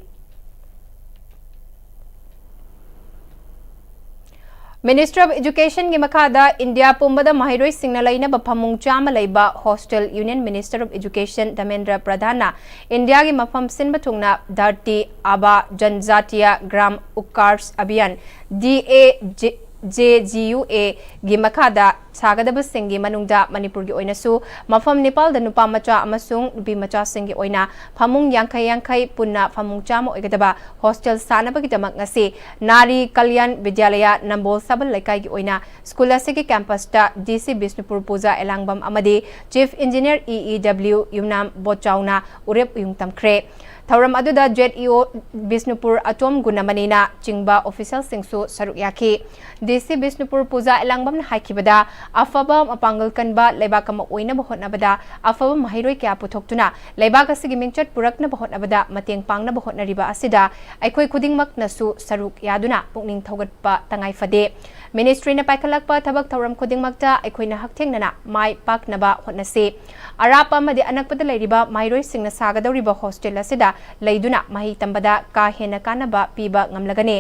Ministry of Educationꯒꯤ ꯃꯈꯥꯗ ꯏꯟꯗꯤꯌꯥ ꯄꯨꯝꯕꯗ ꯃꯍꯩꯔꯣꯏꯁꯤꯡꯅ ꯂꯩꯅꯕ ꯐꯃꯨꯡ ꯆꯥꯝꯃ ꯂꯩꯕ Hostel Union Minister of Education Dharmendra ꯄ꯭ꯔꯙꯥꯟꯅ ꯏꯟꯗꯤꯌꯥꯒꯤ ꯃꯐꯝ ꯁꯤꯟꯕ ꯊꯨꯡꯅ Dharti Aaba Janjatiya Gram Utkarsh Abhiyan, D A J G U ꯌꯨ ꯑꯦꯒꯤ ꯃꯈꯥꯗ ꯁꯥꯒꯗꯕꯁꯤꯡꯒꯤ ꯃꯅꯨꯡꯗ ꯃꯅꯤꯄꯨꯔꯒꯤ ꯑꯣꯏꯅꯁꯨ ꯃꯐꯝ ꯅꯤꯄꯥꯜꯗ ꯅꯨꯄꯥ ꯃꯆꯥ ꯑꯃꯁꯨꯡ ꯅꯨꯄꯤ ꯃꯆꯥꯁꯤꯡꯒꯤ ꯑꯣꯏꯅ ꯐꯃꯨꯡ ꯌꯥꯡꯈꯩ ꯌꯥꯡꯈꯩ ꯄꯨꯟꯅ ꯐꯃꯨꯡ ꯆꯥꯝꯃ ꯑꯣꯏꯒꯗꯕ ꯍꯣꯁꯇꯦꯜ ꯁꯥꯅꯕꯒꯤꯗꯃꯛ ꯉꯁꯤ ꯅꯥꯔꯤ ꯀꯜꯌꯥꯟ ꯕꯤꯗ꯭ꯌꯥꯂꯌꯥ ꯅꯝꯕꯣꯜ ꯁꯕꯜ ꯂꯩꯀꯥꯏꯒꯤ ꯑꯣꯏꯅ ꯁ꯭ꯀꯨꯜ ꯑꯁꯤꯒꯤ ꯀꯦꯝꯄꯁꯇ ꯗꯤ ꯁꯤ ꯕꯤꯁꯅꯨꯄꯨꯔ ꯄꯨꯖꯥ ꯑꯦꯂꯥꯡꯕꯝ ꯑꯃꯗꯤ chief engineer E E W Yumnam ꯕꯣꯠꯆꯥꯎꯅ ꯎꯔꯦꯞ ꯎꯌꯨꯡ ꯇꯝꯈ꯭ꯔꯦ꯫ ꯊꯧꯔꯝ ꯑꯗꯨꯗ ꯖꯦꯠ ꯏ ꯑꯣ ꯕꯤꯁꯅꯨꯄꯨꯔ ꯑꯆꯣꯝ ꯒꯨꯅꯃꯅꯤꯅ ꯆꯤꯡꯕ ꯑꯣꯐꯤꯁꯤꯌꯦꯜꯁꯤꯡꯁꯨ ꯁꯔꯨꯛ ꯌꯥꯈꯤ꯫ ꯗꯤ ꯁꯤ ꯕꯤꯁꯅꯨꯄꯨꯔ ꯄꯨꯖꯥ ꯑꯦꯂꯥꯡꯕꯝꯅ ꯍꯥꯏꯈꯤꯕꯗ, ꯑꯐꯕ ꯃꯄꯥꯡꯒꯜ ꯀꯟꯕ ꯂꯩꯕꯥꯛ ꯑꯃ ꯑꯣꯏꯅꯕ ꯍꯣꯠꯅꯕꯗ ꯑꯐꯕ ꯃꯍꯩꯔꯣꯏ ꯀꯌꯥ ꯄꯨꯊꯣꯛꯇꯨꯅ ꯂꯩꯕꯥꯛ ꯑꯁꯤꯒꯤ ꯃꯤꯡꯆꯠ ꯄꯨꯔꯛꯅꯕ ꯍꯣꯠꯅꯕꯗ ꯃꯇꯦꯡ ꯄꯥꯡꯅꯕ ꯍꯣꯠꯅꯔꯤꯕ ꯑꯁꯤꯗ ꯑꯩꯈꯣꯏ ꯈꯨꯗꯤꯡꯃꯛꯅꯁꯨ ꯁꯔꯨꯛ ꯌꯥꯗꯨꯅ ꯄꯨꯛꯅꯤꯡ ꯊꯧꯒꯠꯄ ꯇꯉꯥꯏ ꯐꯗꯦ꯫ ꯃꯤꯅꯤꯁꯇ꯭ꯔꯤꯅ ꯄꯥꯏꯈꯠꯂꯛꯄ ꯊꯕꯛ ꯊꯧꯔꯝ ꯈꯨꯗꯤꯡꯃꯛꯇ ꯑꯩꯈꯣꯏꯅ ꯍꯛꯊꯦꯡꯅꯅ ꯃꯥꯏ ꯄꯥꯛꯅꯕ ꯍꯣꯠꯅꯁꯤ꯫ ꯑꯔꯥꯞꯄ ꯑꯃꯗꯤ ꯑꯅꯛꯄꯗ ꯂꯩꯔꯤꯕ ꯃꯍꯩꯔꯣꯏꯁꯤꯡꯅ ꯁꯥꯒꯗꯧꯔꯤꯕ ꯍꯣꯁꯇꯦꯜ ꯑꯁꯤꯗ ꯂꯩꯗꯨꯅ ꯃꯍꯩ ꯇꯝꯕꯗ ꯀꯥ ꯍꯦꯟꯅ ꯀꯥꯟꯅꯕ ꯄꯤꯕ ꯉꯝꯂꯒꯅꯤ꯫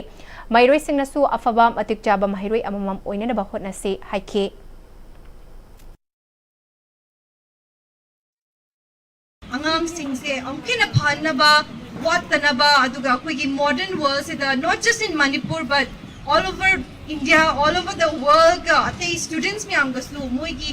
ꯃꯍꯩꯔꯣꯏꯁꯤꯡꯅꯁꯨ ꯑꯐꯕ ꯃꯇꯤꯛ ꯆꯥꯕ ꯃꯍꯩꯔꯣꯏ ꯑꯃꯃꯝ ꯑꯣꯏꯅꯅꯕ ꯍꯣꯠꯅꯁꯤ ꯍꯥꯏꯈꯤ꯫ ꯑꯉꯥꯡꯁꯤꯡꯁꯦ ꯑꯃꯨꯛꯀ ꯍꯦꯟꯅ ꯐꯍꯟꯅꯕ, ꯋꯥꯠꯇꯅꯕ, ꯑꯗꯨꯒ ꯑꯩꯈꯣꯏꯒꯤ modern world ꯁꯤꯗ, not just in Manipur but all over India, all over the world ꯒ ꯑꯇꯩ students ꯃꯌꯥꯝꯒꯁꯨ ꯃꯣꯏꯒꯤ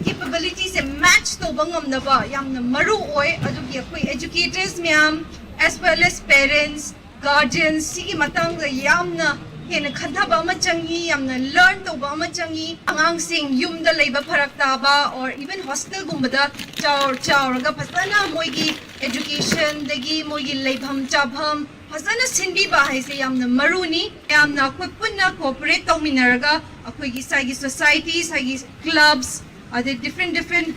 capability ꯁꯦ match ꯇꯧꯕ ꯉꯝꯅꯕ ꯌꯥꯝꯅ ꯃꯔꯨ ꯑꯣꯏ꯫ ꯑꯗꯨꯒꯤ ꯑꯩꯈꯣꯏ educators ꯃꯌꯥꯝ, as well as parents, guardians, ꯁꯤꯒꯤ ꯃꯇꯥꯡꯗ ꯌꯥꯝꯅ ꯍꯦꯟꯅ ꯈꯟꯊꯕ ꯑꯃ ꯆꯪꯉꯤ, ꯌꯥꯝꯅ learn ꯇꯧꯕ ꯑꯃ ꯆꯪꯉꯤ꯫ ꯑꯉꯥꯡꯁꯤꯡ ꯌꯨꯝꯗ ꯂꯩꯕ ꯐꯔꯛ ꯇꯥꯕ or even hostel ꯒꯨꯝꯕꯗ ꯆꯥꯎ-, ꯆꯥꯎꯔꯒ ꯐꯖꯅ ꯃꯣꯏꯒꯤ education ꯗꯒꯤ ꯃꯣꯏꯒꯤ ꯂꯩꯐꯝ ꯆꯥꯐꯝ ꯐꯖꯅ ꯁꯤꯟꯕꯤꯕ ꯍꯥꯏꯁꯦ ꯌꯥꯝꯅ ꯃꯔꯨꯅꯤ꯫ ꯌꯥꯝꯅ ꯑꯩꯈꯣꯏ ꯄꯨꯟꯅ cooperate ꯇꯧꯃꯤꯟꯅꯔꯒ ꯑꯩꯈꯣꯏꯒꯤ ꯁꯥꯏꯒꯤ society, ꯁꯥꯏꯒꯤ clubs, ꯑꯗꯩ different different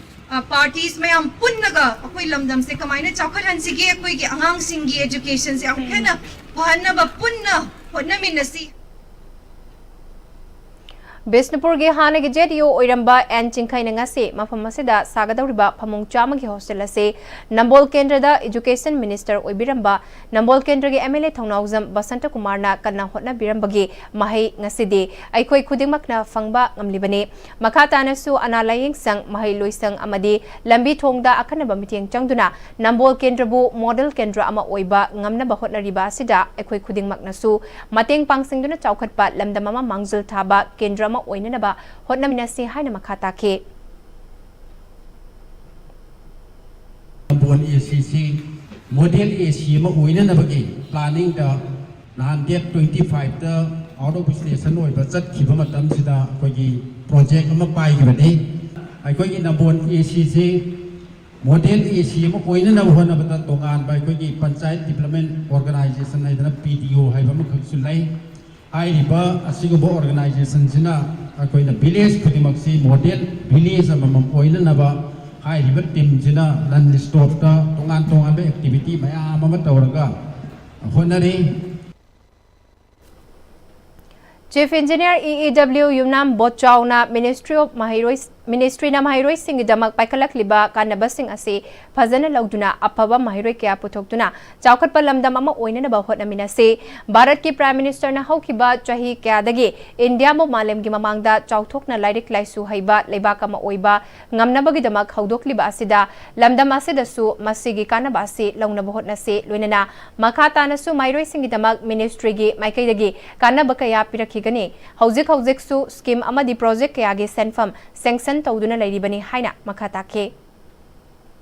parties ꯃꯌꯥꯝ ꯄꯨꯟꯅꯒ ꯑꯩꯈꯣꯏ ꯂꯝꯗꯝꯁꯦ ꯀꯃꯥꯏꯅ ꯆꯥꯎꯈꯠꯍꯟꯁꯤꯒꯦ, ꯑꯩꯈꯣꯏꯒꯤ ꯑꯉꯥꯡꯁꯤꯡꯒꯤ education ꯁꯦ ꯑꯃꯨꯛ ꯍꯦꯟꯅ ꯐꯍꯟꯅꯕ ꯄꯨꯟꯅ ꯍꯣꯠꯅꯃꯤꯟꯅꯁꯤ꯫ ꯕꯤꯁꯅꯨꯄꯨꯔꯒꯤ ꯍꯥꯟꯅꯒꯤ ꯖꯦꯠ ꯏ ꯑꯣ ꯑꯣꯏꯔꯝꯕ ꯑꯦꯟ ꯆꯤꯡꯈꯩꯅ ꯉꯁꯤ ꯃꯐꯝ ꯑꯁꯤꯗ ꯁꯥꯒꯗꯧꯔꯤꯕ ꯐꯃꯨꯡ ꯆꯥꯝꯃꯒꯤ ꯍꯣꯁꯇꯦꯜ ꯑꯁꯤ ꯅꯝꯕꯣꯜ ꯀꯦꯟꯗ꯭ꯔꯗ ꯏꯖꯨꯀꯦꯁꯟ ꯃꯤꯅꯤꯁꯇꯔ ꯑꯣꯏꯕꯤꯔꯝꯕ ꯅꯝꯕꯣꯜ ꯀꯦꯟꯗ꯭ꯔꯒꯤ ꯑꯦꯝ ꯑꯦꯜ ꯑꯦ ꯊꯧꯅꯥꯎꯖꯝ ꯕꯁꯟꯇ ꯀꯨꯃꯥꯔꯅ ꯀꯟꯅ ꯍꯣꯠꯅꯕꯤꯔꯝꯕꯒꯤ ꯃꯍꯩ ꯉꯁꯤꯗꯤ ꯑꯩꯈꯣꯏ ꯈꯨꯗꯤꯡꯃꯛꯅ ꯐꯪꯕ ꯉꯝꯂꯤꯕꯅꯤ꯫ ꯃꯈꯥ ꯇꯥꯅꯁꯨ ꯑꯅꯥ ꯂꯥꯌꯦꯡ ꯁꯪ, ꯃꯍꯩ ꯂꯣꯏꯁꯪ ꯑꯃꯗꯤ ꯂꯝꯕꯤ ꯊꯣꯡꯗ ꯑꯈꯟꯅꯕ ꯃꯤꯠꯌꯦꯡ ꯆꯪꯗꯨꯅ ꯅꯝꯕꯣꯜ ꯀꯦꯟꯗ꯭ꯔꯕꯨ ꯃꯣꯗꯦꯜ ꯀꯦꯟꯗ꯭ꯔ ꯑꯃ ꯑꯣꯏꯕ ꯉꯝꯅꯕ ꯍꯣꯠꯅꯔꯤꯕ ꯑꯁꯤꯗ ꯑꯩꯈꯣꯏ ꯈꯨꯗꯤꯡꯃꯛꯅꯁꯨ ꯃꯇꯦꯡ ꯄꯥꯡꯁꯤꯟꯗꯨꯅ ꯆꯥꯎꯈꯠꯄ ꯂꯝꯗꯝ ꯑꯃ ꯃꯥꯡꯖꯤꯜ ꯊꯥꯕ ꯀꯦꯟꯗ꯭ꯔ ꯑꯃ ꯑꯣꯏꯅꯅꯕ ꯍꯣꯠꯅꯃꯤꯟꯅꯁꯤ ꯍꯥꯏꯅ ꯃꯈꯥ ꯇꯥꯈꯤ꯫ ꯅꯝꯕꯣꯜ ꯑꯦ ꯁꯤꯁꯤ ꯃꯣꯗꯦꯜ ꯑꯦ ꯁꯤ ꯑꯃ ꯑꯣꯏꯅꯅꯕꯒꯤ ꯄ꯭ꯂꯥꯅꯤꯡꯗ ꯅꯍꯥꯟ ꯗꯦꯠ ꯇ꯭ꯋꯦꯟꯇꯤ ꯐꯥꯏꯚꯇ ꯑꯥꯎꯠ ꯑꯣꯐ ꯁ꯭ꯇꯦꯁꯟ ꯑꯣꯏꯕ ꯆꯠꯈꯤꯕ ꯃꯇꯝꯁꯤꯗ ꯑꯩꯈꯣꯏꯒꯤ ꯄ꯭ꯔꯣꯖꯦꯛ ꯑꯃ ꯄꯥꯏꯈꯤꯕꯅꯤ꯫ ꯑꯩꯈꯣꯏꯒꯤ ꯅꯝꯕꯣꯜ ꯑꯦ ꯁꯤꯁꯤ ꯃꯣꯗꯦꯜ ꯑꯦ ꯁꯤ ꯑꯃ ꯑꯣꯏꯅꯅꯕ ꯍꯣꯠꯅꯕꯗ ꯇꯣꯉꯥꯟꯕ ꯑꯩꯈꯣꯏꯒꯤ ꯄꯟꯆꯥꯌꯠ ꯗꯤꯕꯂꯞꯃꯦꯟ ꯑꯣꯔꯒꯅꯥꯏꯖꯦꯁꯟ ꯍꯥꯏꯗꯅ, ꯄꯤ ꯗꯤ ꯑꯣ ꯍꯥꯏꯕ ꯑꯃꯈꯛꯁꯨ ꯂꯩ꯫ ꯍꯥꯏꯔꯤꯕ ꯑꯁꯤꯒꯨꯝꯕ ꯑꯣꯔꯒꯅꯥꯏꯖꯦꯁꯟꯁꯤꯅ ꯑꯩꯈꯣꯏꯅ ꯚꯤꯂꯦꯖ ꯈꯨꯗꯤꯡꯃꯛꯁꯤ ꯃꯣꯗꯦꯜ ꯚꯤꯂꯦꯖ ꯑꯃꯃꯝ ꯑꯣꯏꯅꯅꯕ ꯍꯥꯏꯔꯤꯕ ꯇꯤꯝꯁꯤꯅ ꯅꯟ ꯁ꯭ꯇꯣꯞꯇ ꯇꯣꯉꯥꯟ ꯇꯣꯉꯥꯟꯕ ꯑꯦꯛꯇꯤꯚꯤꯇꯤ ꯃꯌꯥꯝ ꯑꯃ ꯇꯧꯔꯒ ꯍꯣꯠꯅꯔꯤ꯫ Chief engineer E E W Yumnam ꯕꯣꯠꯆꯥꯎꯅ ꯃꯤꯅꯤꯁꯇ꯭ꯔꯤ ꯑꯣꯐ ꯃꯍꯩꯔꯣꯏ, ꯃꯤꯅꯤꯁꯇ꯭ꯔꯤꯅ ꯃꯍꯩꯔꯣꯏꯁꯤꯡꯒꯤꯗꯃꯛ ꯄꯥꯏꯈꯠꯂꯛꯂꯤꯕ ꯀꯥꯟꯅꯕꯁꯤꯡ ꯑꯁꯤ ꯐꯖꯅ ꯂꯧꯗꯨꯅ ꯑꯐꯕ ꯃꯍꯩꯔꯣꯏ ꯀꯌꯥ ꯄꯨꯊꯣꯛꯇꯨꯅ ꯆꯥꯎꯈꯠꯄ ꯂꯝꯗꯝ ꯑꯃ ꯑꯣꯏꯅꯅꯕ ꯍꯣꯠꯅꯃꯤꯟꯅꯁꯤ꯫ ꯚꯥꯔꯠꯀꯤ ꯄ꯭ꯔꯥꯏꯝ ꯃꯤꯅꯤꯁꯇꯔꯅ ꯍꯧꯈꯤꯕ ꯆꯍꯤ ꯀꯌꯥꯗꯒꯤ ꯏꯟꯗꯤꯌꯥꯕꯨ ꯃꯥꯂꯦꯝꯒꯤ ꯃꯃꯥꯡꯗ ꯆꯥꯎꯊꯣꯛꯅ ꯂꯥꯏꯔꯤꯛ ꯂꯥꯏꯁꯨ ꯍꯩꯕ ꯂꯩꯕꯥꯛ ꯑꯃ ꯑꯣꯏꯕ ꯉꯝꯅꯕꯒꯤꯗꯃꯛ ꯍꯧꯗꯣꯛꯂꯤꯕ ꯑꯁꯤꯗ ꯂꯝꯗꯝ ꯑꯁꯤꯗꯁꯨ ꯃꯁꯤꯒꯤ ꯀꯥꯟꯅꯕ ꯑꯁꯤ ꯂꯧꯅꯕ ꯍꯣꯠꯅꯁꯤ꯫ ꯂꯣꯏꯅꯅ ꯃꯈꯥ ꯇꯥꯅꯁꯨ ꯃꯍꯩꯔꯣꯏꯁꯤꯡꯒꯤꯗꯃꯛ ꯃꯤꯅꯤꯁꯇ꯭ꯔꯤꯒꯤ ꯃꯥꯏꯀꯩꯗꯒꯤ ꯀꯥꯟꯅꯕ ꯀꯌꯥ ꯄꯤꯔꯛꯈꯤꯒꯅꯤ꯫ ꯍꯧꯖꯤꯛ ꯍꯧꯖꯤꯛꯁꯨ ꯁ꯭ꯀꯤꯝ ꯑꯃꯗꯤ ꯄ꯭ꯔꯣꯖꯦꯛ ꯀꯌꯥꯒꯤ ꯁꯦꯟꯐꯝ ꯁꯦꯡꯁꯟ ꯇꯧꯗꯨꯅ ꯂꯩꯔꯤꯕꯅꯤ ꯍꯥꯏꯅ ꯃꯈꯥ ꯇꯥꯈꯤ꯫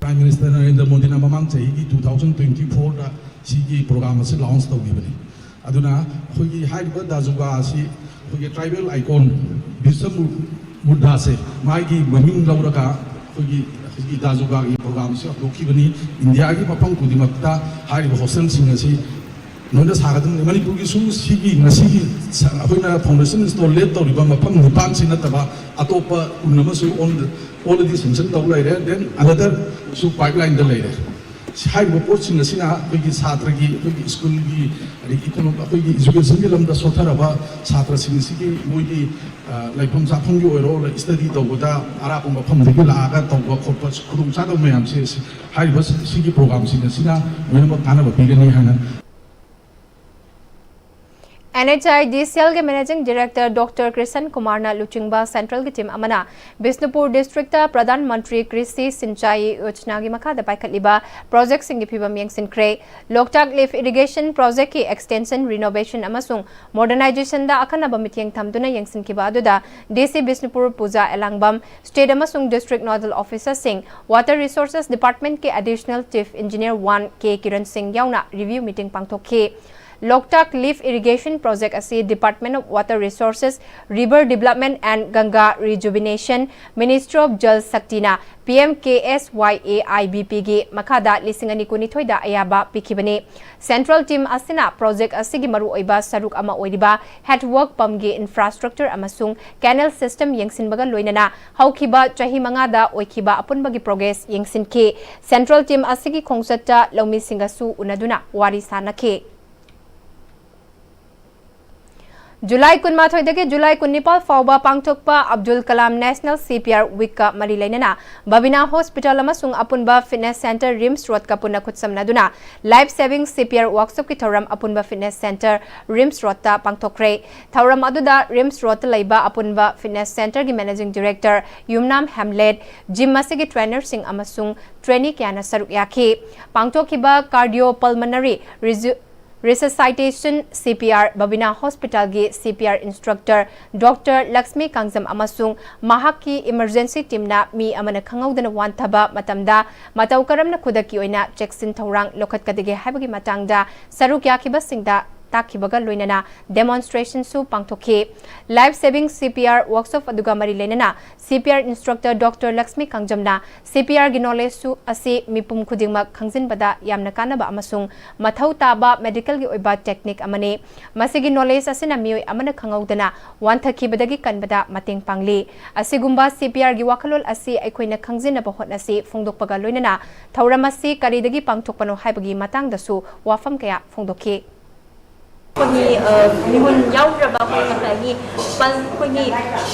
ꯄ꯭ꯔꯥꯏꯝ ꯃꯤꯅꯤꯁꯇꯔ ꯅꯔꯦꯟꯗ꯭ꯔ ꯃꯣꯗꯤꯅ ꯃꯃꯥꯡ ꯆꯍꯤꯒꯤ ꯇꯨ ꯊꯥꯎꯖꯟ ꯇ꯭ꯋꯦꯟꯇꯤ ꯐꯣꯔꯗ ꯁꯤꯒꯤ ꯄ꯭ꯔꯣꯒ꯭ꯔꯥꯝ ꯑꯁꯤ ꯂꯥꯎꯟꯁ ꯇꯧꯈꯤꯕꯅꯤ꯫ ꯑꯗꯨꯅ ꯑꯩꯈꯣꯏꯒꯤ ꯍꯥꯏꯔꯤꯕ ꯗꯥꯖꯨꯒꯥ ꯑꯁꯤ ꯑꯩꯈꯣꯏꯒꯤ ꯇ꯭ꯔꯥꯏꯕꯦꯜ ꯑꯥꯏꯀꯣꯟ ꯕꯤꯔꯁꯥ ꯃꯨ-, ꯃꯨꯟꯗꯥꯁꯦ ꯃꯥꯒꯤ ꯃꯃꯤꯡ ꯂꯧꯔꯒ ꯑꯩꯈꯣꯏꯒꯤ ꯍꯧꯖꯤꯛꯀꯤ ꯗꯥꯖꯨꯒꯥꯒꯤ ꯄ꯭ꯔꯣꯒ꯭ꯔꯥꯝꯁꯤ ꯍꯧꯗꯣꯛꯈꯤꯕꯅꯤ꯫ ꯏꯟꯗꯤꯌꯥꯒꯤ ꯃꯐꯝ ꯈꯨꯗꯤꯡꯃꯛꯇ ꯍꯥꯏꯔꯤꯕ ꯍꯣꯁꯇꯦꯜꯁꯤꯡ ꯑꯁꯤ ꯂꯣꯏꯅ ꯁꯥꯒꯗꯕꯅꯤ꯫ ꯃꯅꯤꯄꯨꯔꯒꯤꯁꯨ ꯁꯤꯒꯤ ꯉꯁꯤꯒꯤ ꯁ-, ꯑꯩꯈꯣꯏꯅ ꯐꯥꯎꯟꯗꯦꯁꯟ ꯏꯟꯁꯇꯣꯜ ꯂꯦꯠ ꯇꯧꯔꯤꯕ ꯃꯐꯝ ꯅꯤꯄꯥꯟꯁꯤ ꯅꯠꯇꯕ ꯑꯇꯣꯞꯄ ꯀꯨꯟ ꯑꯃꯁꯨ ꯑꯣꯜ-, already sanction ꯇꯧ ꯂꯩꯔꯦ꯫ Then another ꯁꯨ ꯄꯥꯏꯞꯂꯥꯏꯟꯗ ꯂꯩꯔꯦ꯫ ꯍꯥꯏꯔꯤꯕ ꯄꯣꯠꯁꯤꯡ ꯑꯁꯤꯅ ꯑꯩꯈꯣꯏꯒꯤ ꯁꯥꯇ꯭ꯔꯒꯤ, ꯑꯩꯈꯣꯏꯒꯤ ꯁ꯭ꯀꯨꯜꯒꯤ, ꯑꯗꯒꯤ ꯏꯀꯣꯅꯣ-, ꯑꯩꯈꯣꯏꯒꯤ ꯏꯖꯨꯀꯦꯁꯟꯒꯤ ꯂꯝꯗ ꯁꯣꯠꯊꯔꯕ ꯁꯥꯇ꯭ꯔꯁꯤꯡ ꯑꯁꯤꯒꯤ ꯃꯣꯏꯒꯤ, ꯑ, ꯂꯩꯐꯝ ꯆꯥꯐꯝꯒꯤ ꯑꯣꯏꯔꯣ, ꯁ꯭ꯇꯗꯤ ꯇꯧꯕꯗ ꯑꯔꯥꯞꯄ ꯃꯐꯝꯗꯒꯤ ꯂꯥꯛꯑꯒ ꯇꯧꯕ ꯈꯣꯠꯄ ꯈꯨꯗꯣꯡꯆꯥꯗꯕ ꯃꯌꯥꯝꯁꯦ ꯁꯤ-, ꯍꯥꯏꯔꯤꯕ ꯁꯤꯒꯤ ꯄ꯭ꯔꯣꯒ꯭ꯔꯥꯝꯁꯤꯡ ꯑꯁꯤꯅ ꯂꯣꯏꯅꯃꯛ ꯀꯥꯟꯅꯕ ꯄꯤꯒꯅꯤ ꯍꯥꯏꯅ NHIDCLꯒꯤ Managing Director Doctor ꯀ꯭ꯔꯤꯁꯟ ꯀꯨꯃꯥꯔꯅ ꯂꯨꯆꯤꯡꯕ Centreꯒꯤ team ꯑꯃꯅ ꯕꯤꯁꯅꯨꯄꯨꯔ districtꯇ ꯄ꯭ꯔꯙꯥꯟ ꯃꯟꯇ꯭ꯔꯤ ꯀ꯭ꯔꯤꯁꯤ ꯁꯤꯟꯆꯥꯏ ꯌꯣꯖꯅꯥꯒꯤ ꯃꯈꯥꯗ ꯄꯥꯏꯈꯠꯂꯤꯕ projectꯁꯤꯡꯒꯤ ꯐꯤꯚꯝ ꯌꯦꯡꯁꯤꯟꯈ꯭ꯔꯦ꯫ ꯂꯣꯛꯇꯥꯛ lift irrigation projectꯀꯤ extension, renovation ꯑꯃꯁꯨꯡ modernizationꯗ ꯑꯈꯟꯅꯕ ꯃꯤꯠꯌꯦꯡ ꯊꯝꯗꯨꯅ ꯌꯦꯡꯁꯤꯟꯈꯤꯕ ꯑꯗꯨꯗ DC ꯕꯤꯁꯅꯨꯄꯨꯔ ꯄꯨꯖꯥ ꯑꯦꯂꯥꯡꯕꯝ, state ꯑꯃꯁꯨꯡ district nodal officerꯁꯤꯡ, Water Resources Departmentꯀꯤ Additional Chief Engineer one ꯀꯦ ꯀꯤꯔꯟ ꯁꯤꯡ ꯌꯥꯎꯅ review meeting ꯄꯥꯡꯊꯣꯛꯈꯤ꯫ ꯂꯣꯛꯇꯥꯛ lift irrigation project ꯑꯁꯤ Department of Water Resources, River Development and Ganga Rejuvenation, Ministry of Jal Shaktiꯅ PMKSYAIBPꯒꯤ ꯃꯈꯥꯗ ꯂꯤꯁꯤꯡ ꯑꯅꯤ ꯀꯨꯟꯅꯤꯊꯣꯏꯗ ꯑꯌꯥꯕ ꯄꯤꯈꯤꯕꯅꯤ꯫ Central team ꯑꯁꯤꯅ project ꯑꯁꯤꯒꯤ ꯃꯔꯨꯑꯣꯏꯕ ꯁꯔꯨꯛ ꯑꯃ ꯑꯣꯏꯔꯤꯕ headwork pumpꯒꯤ infrastructure ꯑꯃꯁꯨꯡ canal system ꯌꯦꯡꯁꯤꯟꯕꯒ ꯂꯣꯏꯅꯅ ꯍꯧꯈꯤꯕ ꯆꯍꯤ ꯃꯉꯥꯗ ꯑꯣꯏꯈꯤꯕ ꯑꯄꯨꯟꯕꯒꯤ progress ꯌꯦꯡꯁꯤꯟꯈꯤ꯫ Central team ꯑꯁꯤꯒꯤ ꯈꯣꯡꯆꯠꯇ ꯂꯧꯃꯤꯁꯤꯡꯒꯁꯨ ꯎꯅꯗꯨꯅ ꯋꯥꯔꯤ ꯁꯥꯅꯈꯤ꯫ ꯖꯨꯂꯥꯏ ꯀꯨꯟꯃꯥꯊꯣꯏꯗꯒꯤ ꯖꯨꯂꯥꯏ ꯀꯨꯟꯅꯤꯄꯥꯜ ꯐꯥꯎꯕ ꯄꯥꯡꯊꯣꯛꯄ ꯑꯕꯗꯨꯜ ꯀꯂꯥꯝ National CPR Weekꯀ ꯃꯔꯤ ꯂꯩꯅꯅ ꯕꯕꯤꯅꯥ Hospital ꯑꯃꯁꯨꯡ ꯑꯄꯨꯟꯕ Fitness Centre RIMS Roadꯀ ꯄꯨꯟꯅ ꯈꯨꯠꯁꯝꯅꯗꯨꯅ Life Saving CPR Workshopꯀꯤ ꯊꯧꯔꯝ ꯑꯄꯨꯟꯕ Fitness Centre RIMS Roadꯇ ꯄꯥꯡꯊꯣꯛꯈ꯭ꯔꯦ꯫ ꯊꯧꯔꯝ ꯑꯗꯨꯗ RIMS Roadꯇ ꯂꯩꯕ ꯑꯄꯨꯟꯕ Fitness Centreꯒꯤ Managing Director ꯌꯨꯝꯅꯥꯝ ꯍꯦꯝꯂꯦꯠ, gym ꯑꯁꯤꯒꯤ trainerꯁꯤꯡ ꯑꯃꯁꯨꯡ trainee ꯀꯌꯥꯅ ꯁꯔꯨꯛ ꯌꯥꯈꯤ꯫ ꯄꯥꯡꯊꯣꯛꯈꯤꯕ Cardiopulmonary Resu-, Resuscitation CPR ꯕꯕꯤꯅꯥ Hospitalꯒꯤ CPR instructor Doctor Lakshmi Kangjam ꯑꯃꯁꯨꯡ ꯃꯍꯥꯛꯀꯤ emergency teamꯅ ꯃꯤ ꯑꯃꯅ ꯈꯪꯍꯧꯗꯅ ꯋꯥꯟꯊꯕ ꯃꯇꯝꯗ ꯃꯇꯧ ꯀꯔꯝꯅ ꯈꯨꯗꯛꯀꯤ ꯑꯣꯏꯅ ꯆꯦꯛꯁꯤꯟ ꯊꯧꯔꯥꯡ ꯂꯧꯈꯠꯀꯗꯒꯦ ꯍꯥꯏꯕꯒꯤ ꯃꯇꯥꯡꯗ ꯁꯔꯨꯛ ꯌꯥꯈꯤꯕꯁꯤꯡꯗ ꯇꯥꯛꯈꯤꯕꯒ ꯂꯣꯏꯅꯅ demonstrationꯁꯨ ꯄꯥꯡꯊꯣꯛꯈꯤ꯫ Life saving C P R workshop ꯑꯗꯨꯒ ꯃꯔꯤ ꯂꯩꯅꯅ C P R instructor Doctor Lakshmi ꯀꯥꯡꯖꯝꯅ C P Rꯒꯤ knowledgeꯁꯨ ꯑꯁꯤ ꯃꯤꯄꯨꯝ ꯈꯨꯗꯤꯡꯃꯛ ꯈꯪꯖꯤꯟꯕꯗ ꯌꯥꯝꯅ ꯀꯥꯟꯅꯕ ꯑꯃꯁꯨꯡ ꯃꯊꯧ ꯇꯥꯕ medicalꯒꯤ ꯑꯣꯏꯕ technique ꯑꯃꯅꯤ꯫ ꯃꯁꯤꯒꯤ knowledge ꯑꯁꯤꯅ ꯃꯤꯑꯣꯏ ꯑꯃꯅ ꯈꯪꯍꯧꯗꯅ ꯋꯥꯟꯊꯈꯤꯕꯗꯒꯤ ꯀꯟꯕꯗ ꯃꯇꯦꯡ ꯄꯥꯡꯂꯤ꯫ ꯑꯁꯤꯒꯨꯝꯕ C P Rꯒꯤ ꯋꯥꯈꯜꯂꯣꯟ ꯑꯁꯤ ꯑꯩꯈꯣꯏꯅ ꯈꯪꯖꯤꯟꯅꯕ ꯍꯣꯠꯅꯁꯤ ꯐꯣꯡꯗꯣꯛꯄꯒ ꯂꯣꯏꯅꯅ ꯊꯧꯔꯝ ꯑꯁꯤ ꯀꯔꯤꯗꯒꯤ ꯄꯥꯡꯊꯣꯛꯄꯅꯣ ꯍꯥꯏꯕꯒꯤ ꯃꯇꯥꯡꯗꯁꯨ ꯋꯥꯐꯝ ꯀꯌꯥ ꯐꯣꯡꯗꯣꯛꯈꯤ꯫ ꯑꯩꯈꯣꯏꯒꯤ, ꯑ, ꯃꯤꯍꯨꯟ ꯌꯥꯎꯗ꯭ꯔꯕ, ꯑꯩꯈꯣꯏ ꯉꯁꯥꯏꯒꯤ pulse, ꯑꯩꯈꯣꯏꯒꯤ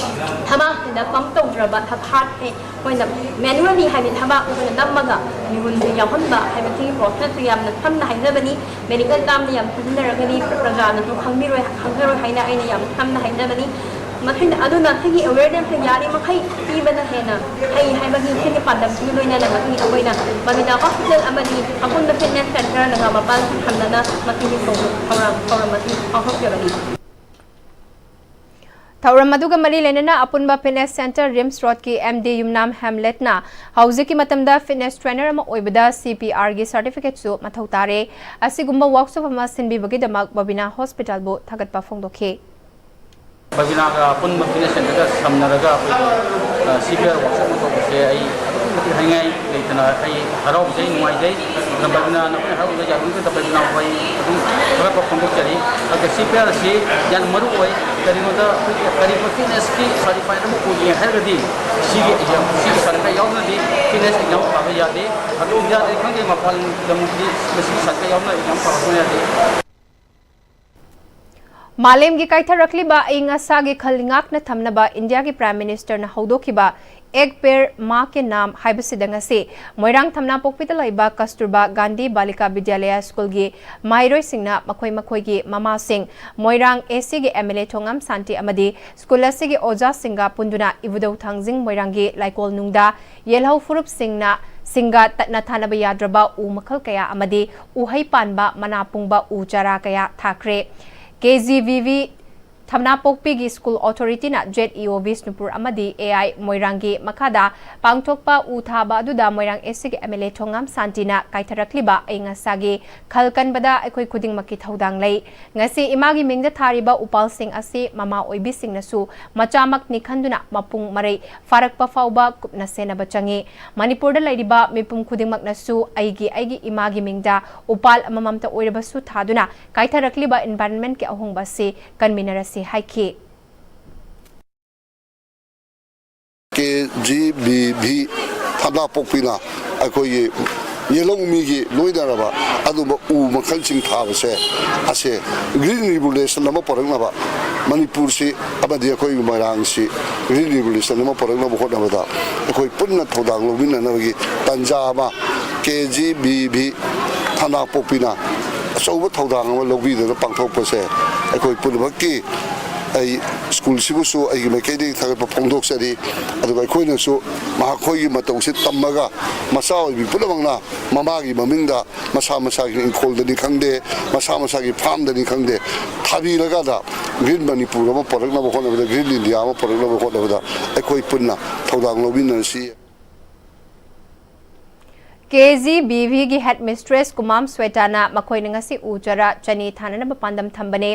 ꯊꯕꯥꯛꯁꯤꯗ pump ꯇꯧꯗ꯭ꯔꯕ ꯊꯕ-, heartꯁꯦ ꯑꯩꯈꯣꯏꯅ manually ꯍꯥꯏꯗꯤ ꯊꯕꯥꯛ ꯑꯩꯈꯣꯏꯅ ꯅꯝꯃꯒ ꯃꯤꯍꯨꯟꯁꯦ ꯌꯥꯎꯍꯟꯕ ꯍꯥꯏꯕꯁꯤꯒꯤ processꯁꯦ ꯌꯥꯝꯅ ꯁꯝꯅ ꯍꯥꯏꯖꯕꯅꯤ꯫ Medical termꯗ ꯌꯥꯝ ꯁꯤꯖꯤꯟꯅꯔꯒꯗꯤ ꯄ꯭ꯔꯖꯥꯅꯁꯨ ꯈꯪꯕꯤꯔꯣꯏ, ꯈꯪꯖꯔꯣꯏ ꯍꯥꯏꯅ ꯑꯩꯅ ꯌꯥꯝ ꯁꯝꯅ ꯍꯥꯏꯖꯕꯅꯤ꯫ ꯃꯁꯤꯅ, ꯑꯗꯨꯅ ꯁꯤꯒꯤ awarenessꯁꯦ ꯌꯥꯔꯤꯃꯈꯩ ꯄꯤꯕꯅ ꯍꯦꯟꯅ ꯐꯩ ꯍꯥꯏꯕꯒꯤ ꯁꯤꯒꯤ ꯄꯥꯟꯗꯝꯁꯤꯒ ꯂꯣꯏꯅꯅ ꯉꯁꯤ ꯑꯩꯈꯣꯏꯅ ꯕꯕꯤꯅꯥ hospital ꯑꯃꯗꯤ ꯑꯄꯨꯟꯕ fitness centreꯅ ꯃꯄꯥꯜ ꯊꯝꯅꯅ ꯃꯁꯤꯒꯤ ꯊꯧ-, ꯊꯧꯔꯝ, ꯊꯧꯔꯝ ꯑꯁꯤ ꯄꯥꯡꯊꯣꯛꯆꯕꯅꯤ꯫ ꯊꯧꯔꯝ ꯑꯗꯨꯒ ꯃꯔꯤ ꯂꯩꯅꯅ ꯑꯄꯨꯟꯕ fitness centre RIMS roadꯀꯤ M D ꯌꯨꯝꯅꯥꯝ ꯍꯦꯝꯂꯦꯠꯅ ꯍꯧꯖꯤꯛꯀꯤ ꯃꯇꯝꯗ fitness trainer ꯑꯃ ꯑꯣꯏꯕꯗ C P Rꯒꯤ certificateꯁꯨ ꯃꯊꯧ ꯇꯥꯔꯦ꯫ ꯑꯁꯤꯒꯨꯝꯕ workshop ꯑꯃ ꯁꯤꯟꯕꯤꯕꯒꯤꯗꯃꯛ ꯕꯕꯤꯅꯥ hospitalꯕꯨ ꯊꯥꯒꯠꯄ ꯐꯣꯡꯗꯣꯛꯈꯤ꯫ ꯕꯕꯤꯅꯥꯒ ꯑꯄꯨꯟꯕ fitness centreꯒ ꯁꯝꯅꯔꯒ ꯑꯩꯈꯣꯏꯒꯤ, ꯑ, C P R workshop ꯑꯃ ꯇꯧꯕꯁꯦ ꯑꯩ ꯑꯗꯨꯛꯀꯤ ꯃꯇꯤꯛ ꯍꯥꯏꯅꯤꯡꯉꯥꯏ ꯂꯩꯇꯅ ꯑꯩ ꯍꯔꯥꯎꯖꯩ, ꯅꯨꯡꯉꯥꯏꯖꯩ꯫ ꯑꯗꯨꯅ ꯕꯕꯤꯅꯥꯅ ꯑꯩꯈꯣꯏꯅ ꯍꯔꯥꯎꯖꯩ, ꯌꯥꯕꯤꯕꯗ ꯕꯕꯤꯅꯥꯕꯨ ꯑꯩ ꯑꯗꯨꯝ ꯊꯥꯒꯠꯄ ꯐꯣꯡꯗꯣꯛꯆꯔꯤ꯫ ꯑꯗꯨꯒ C P R ꯑꯁꯤ ꯌꯥꯝꯅ ꯃꯔꯨ ꯑꯣꯏ꯫ ꯀꯔꯤꯒꯨꯝꯕꯗ ꯑꯩꯈꯣꯏꯒꯤ ꯀꯔꯤꯒꯨꯝꯕ fitnessꯀꯤ certified ꯑꯃ ꯑꯣꯏꯒꯦ ꯍꯥꯏꯔꯒꯗꯤ ꯁꯤꯒꯤ exam, ꯁꯤꯒꯤ certificate ꯌꯥꯎꯗꯅꯗꯤ fitness exam ꯊꯥꯕ ꯌꯥꯗꯦ꯫ ꯑꯗꯨ ꯏꯟꯗꯤꯌꯥꯗꯗꯤ ꯈꯪꯗꯦ, ꯃꯄꯥꯟ ꯂꯝꯗꯗꯤ ꯃꯁꯤꯒꯤ certificate ꯌꯥꯎꯗꯅ exam ꯊꯥꯕ ꯁꯨꯡꯌꯥ ꯌꯥꯗꯦ꯫ ꯃꯥꯂꯦꯝꯒꯤ ꯀꯥꯏꯊꯔꯛꯂꯤꯕ ꯑꯏꯪ ꯑꯁꯥꯒꯤ ꯈꯜ ꯉꯥꯛꯅ ꯊꯝꯅꯕ ꯏꯟꯗꯤꯌꯥꯒꯤ Prime Ministerꯅ ꯍꯧꯗꯣꯛꯈꯤꯕ ꯑꯦꯛ ꯄꯦꯔ ꯃꯥ ꯀꯦ ꯅꯥꯝ ꯍꯥꯏꯕꯁꯤꯗ ꯉꯁꯤ ꯃꯣꯏꯔꯥꯡ ꯊꯝꯅꯥꯄꯣꯛꯄꯤꯗ ꯂꯩꯕ ꯀꯁꯇꯨꯔꯕꯥ ꯒꯥꯟꯙꯤ ꯕꯥꯂꯤꯀꯥ ꯕꯤꯗ꯭ꯌꯥꯂꯌ ꯁ꯭ꯀꯨꯜꯒꯤ ꯃꯍꯩꯔꯣꯏꯁꯤꯡꯅ ꯃꯈꯣꯏ ꯃꯈꯣꯏꯒꯤ ꯃꯃꯥꯁꯤꯡ, ꯃꯣꯏꯔꯥꯡ ACꯒꯤ MLA ꯊꯣꯉꯥꯝ ꯁꯥꯟꯇꯤ ꯑꯃꯗꯤ ꯁ꯭ꯀꯨꯜ ꯑꯁꯤꯒꯤ ꯑꯣꯖꯥꯁꯤꯡꯒ ꯄꯨꯟꯗꯨꯅ ꯏꯕꯨꯙꯧ ꯊꯥꯡꯖꯤꯡ ꯃꯣꯏꯔꯥꯡꯒꯤ ꯂꯥꯏꯀꯣꯜꯅꯨꯡꯗ ꯌꯦꯜꯍꯧ ꯐꯨꯔꯨꯞꯁꯤꯡꯅ, ꯁꯤꯡꯒ ꯇꯠꯅ ꯊꯥꯅꯕ ꯌꯥꯗ꯭ꯔꯕ ꯎ ꯃꯈꯜ ꯀꯌꯥ ꯑꯃꯗꯤ ꯎꯍꯩ ꯄꯥꯟꯕ ꯃꯅꯥ ꯄꯨꯡꯕ ꯎ ꯆꯥꯔꯥ ꯀꯌꯥ ꯊꯥꯈ꯭ꯔꯦ꯫ KGVV ꯊꯝꯅꯥꯄꯣꯛꯄꯤꯒꯤ ꯁ꯭ꯀꯨꯜ ꯑꯣꯊꯣꯔꯤꯇꯤꯅ ꯖꯦꯠ ꯏ ꯑꯣ ꯕꯤꯁꯅꯨꯄꯨꯔ ꯑꯃꯗꯤ ꯑꯦ ꯑꯥꯏ ꯃꯣꯏꯔꯥꯡꯒꯤ ꯃꯈꯥꯗ ꯄꯥꯡꯊꯣꯛꯄ ꯎ ꯊꯥꯕ ꯑꯗꯨꯗ ꯃꯣꯏꯔꯥꯡ ꯑꯦꯁ ꯁꯤꯒꯤ ꯑꯦꯝ ꯑꯦꯜ ꯑꯦ ꯊꯣꯉꯥꯝ ꯁꯥꯟꯇꯤꯅ ꯀꯥꯏꯊꯔꯛꯂꯤꯕ ꯑꯏꯪ ꯑꯁꯥꯒꯤ ꯈꯜ ꯀꯟꯕꯗ ꯑꯩꯈꯣꯏ ꯈꯨꯗꯤꯡꯃꯛꯀꯤ ꯊꯧꯗꯥꯡ ꯂꯩ꯫ ꯉꯁꯤ ꯏꯃꯥꯒꯤ ꯃꯤꯡꯗ ꯊꯥꯔꯤꯕ ꯎꯄꯥꯜꯁꯤꯡ ꯑꯁꯤ ꯃꯃꯥ ꯑꯣꯏꯕꯤꯁꯤꯡꯅꯁꯨ ꯃꯆꯥꯃꯛꯅꯤ ꯈꯟꯗꯨꯅ ꯃꯄꯨꯡ ꯃꯔꯩ ꯐꯥꯔꯛꯄ ꯐꯥꯎꯕ ꯀꯨꯞꯅ ꯁꯦꯟꯅꯕ ꯆꯪꯏ꯫ ꯃꯅꯤꯄꯨꯔꯗ ꯂꯩꯔꯤꯕ ꯃꯤꯄꯨꯝ ꯈꯨꯗꯤꯡꯃꯛꯅꯁꯨ ꯑꯩꯒꯤ, ꯑꯩꯒꯤ ꯏꯃꯥꯒꯤ ꯃꯤꯡꯗ ꯎꯄꯥꯜ ꯑꯃꯃꯝꯇ ꯑꯣꯏꯔꯕꯁꯨ ꯊꯥꯗꯨꯅ ꯀꯥꯏꯊꯔꯛꯂꯤꯕ ꯏꯟꯚꯥꯏꯔꯟꯃꯦꯟꯠꯀꯤ ꯑꯍꯣꯡꯕ ꯑꯁꯤ ꯀꯟꯃꯤꯟꯅꯔꯁꯤ ꯍꯥꯏꯈꯤ꯫ ꯀꯦ ꯖꯤ ꯕꯤ ꯚꯤ ꯊꯝꯅꯥꯄꯣꯛꯄꯤꯅ ꯑꯩꯈꯣꯏꯒꯤ ꯌꯦꯜꯍꯧꯃꯤꯒꯤ ꯂꯣꯏꯅꯔꯕ ꯑꯗꯨꯒꯨꯝꯕ ꯎ ꯃꯈꯜꯁꯤꯡ ꯊꯥꯕꯁꯦ, ꯑꯁꯦ green revolution ꯑꯃ ꯄꯨꯔꯛꯅꯕ, ꯃꯅꯤꯄꯨꯔꯁꯤ ꯑꯃꯗꯤ ꯑꯩꯈꯣꯏꯒꯤ ꯃꯣꯏꯔꯥꯡꯁꯤ green revolution ꯑꯃ ꯄꯨꯔꯛꯅꯕ ꯍꯣꯠꯅꯕꯗ ꯑꯩꯈꯣꯏ ꯄꯨꯟꯅ ꯊꯧꯗꯥꯡ ꯂꯧꯃꯤꯟꯅꯅꯕꯒꯤ ꯇꯥꯟꯖꯥ ꯑꯃ ꯀꯦ ꯖꯤ ꯕꯤ ꯚꯤ ꯊꯝꯅꯥꯄꯣꯛꯄꯤꯅ ꯑꯆꯧꯕ ꯊꯧꯗꯥꯡ ꯑꯃ ꯂꯧꯕꯤꯗꯨꯅ ꯄꯥꯡꯊꯣꯛꯄꯁꯦ ꯑꯩꯈꯣꯏ ꯄꯨꯝꯅꯃꯛꯀꯤ, ꯑꯩ ꯁ꯭ꯀꯨꯜꯁꯤꯕꯨꯁꯨ ꯑꯩꯒꯤ ꯃꯥꯏꯀꯩꯗꯒꯤ ꯊꯥꯒꯠꯄ ꯐꯣꯡꯗꯣꯛꯆꯔꯤ꯫ ꯑꯗꯨꯒ ꯑꯩꯈꯣꯏꯅꯁꯨ ꯃꯈꯣꯏꯒꯤ ꯃꯇꯧꯁꯤ ꯇꯝꯃꯒ ꯃꯆꯥ ꯑꯣꯏꯕꯤ ꯄꯨꯝꯅꯃꯛꯅ ꯃꯃꯥꯒꯤ ꯃꯃꯤꯡꯗ ꯃꯁꯥ ꯃꯁꯥꯒꯤ ꯏꯪꯈꯣꯜꯗꯅꯤ ꯈꯪꯗꯦ, ꯃꯁꯥ ꯃꯁꯥꯒꯤ ꯐꯥꯔꯝꯗꯅꯤ ꯈꯪꯗꯦ, ꯊꯥꯕꯤꯔꯀꯥꯟꯗ green ꯃꯅꯤꯄꯨꯔ ꯑꯃ ꯄꯨꯔꯛꯅꯕ ꯍꯣꯠꯅꯕꯗ, green India ꯑꯃ ꯄꯨꯔꯛꯅꯕ ꯍꯣꯠꯅꯕꯗ ꯑꯩꯈꯣꯏ ꯄꯨꯟꯅ ꯊꯧꯗꯥꯡ ꯂꯧꯃꯤꯟꯅꯔꯁꯤ꯫ ꯀꯦ ꯖꯤ ꯕꯤ ꯚꯤꯒꯤ ꯍꯦꯗ ꯃꯤꯁꯇ꯭ꯔꯦꯁ ꯀꯨꯃꯥꯝ ꯁ꯭ꯋꯦꯇꯥꯅ ꯃꯈꯣꯏꯅ ꯉꯁꯤ ꯎ ꯆꯥꯔꯥ ꯆꯅꯤ ꯊꯥꯅꯅꯕ ꯄꯥꯟꯗꯝ ꯊꯝꯕꯅꯤ꯫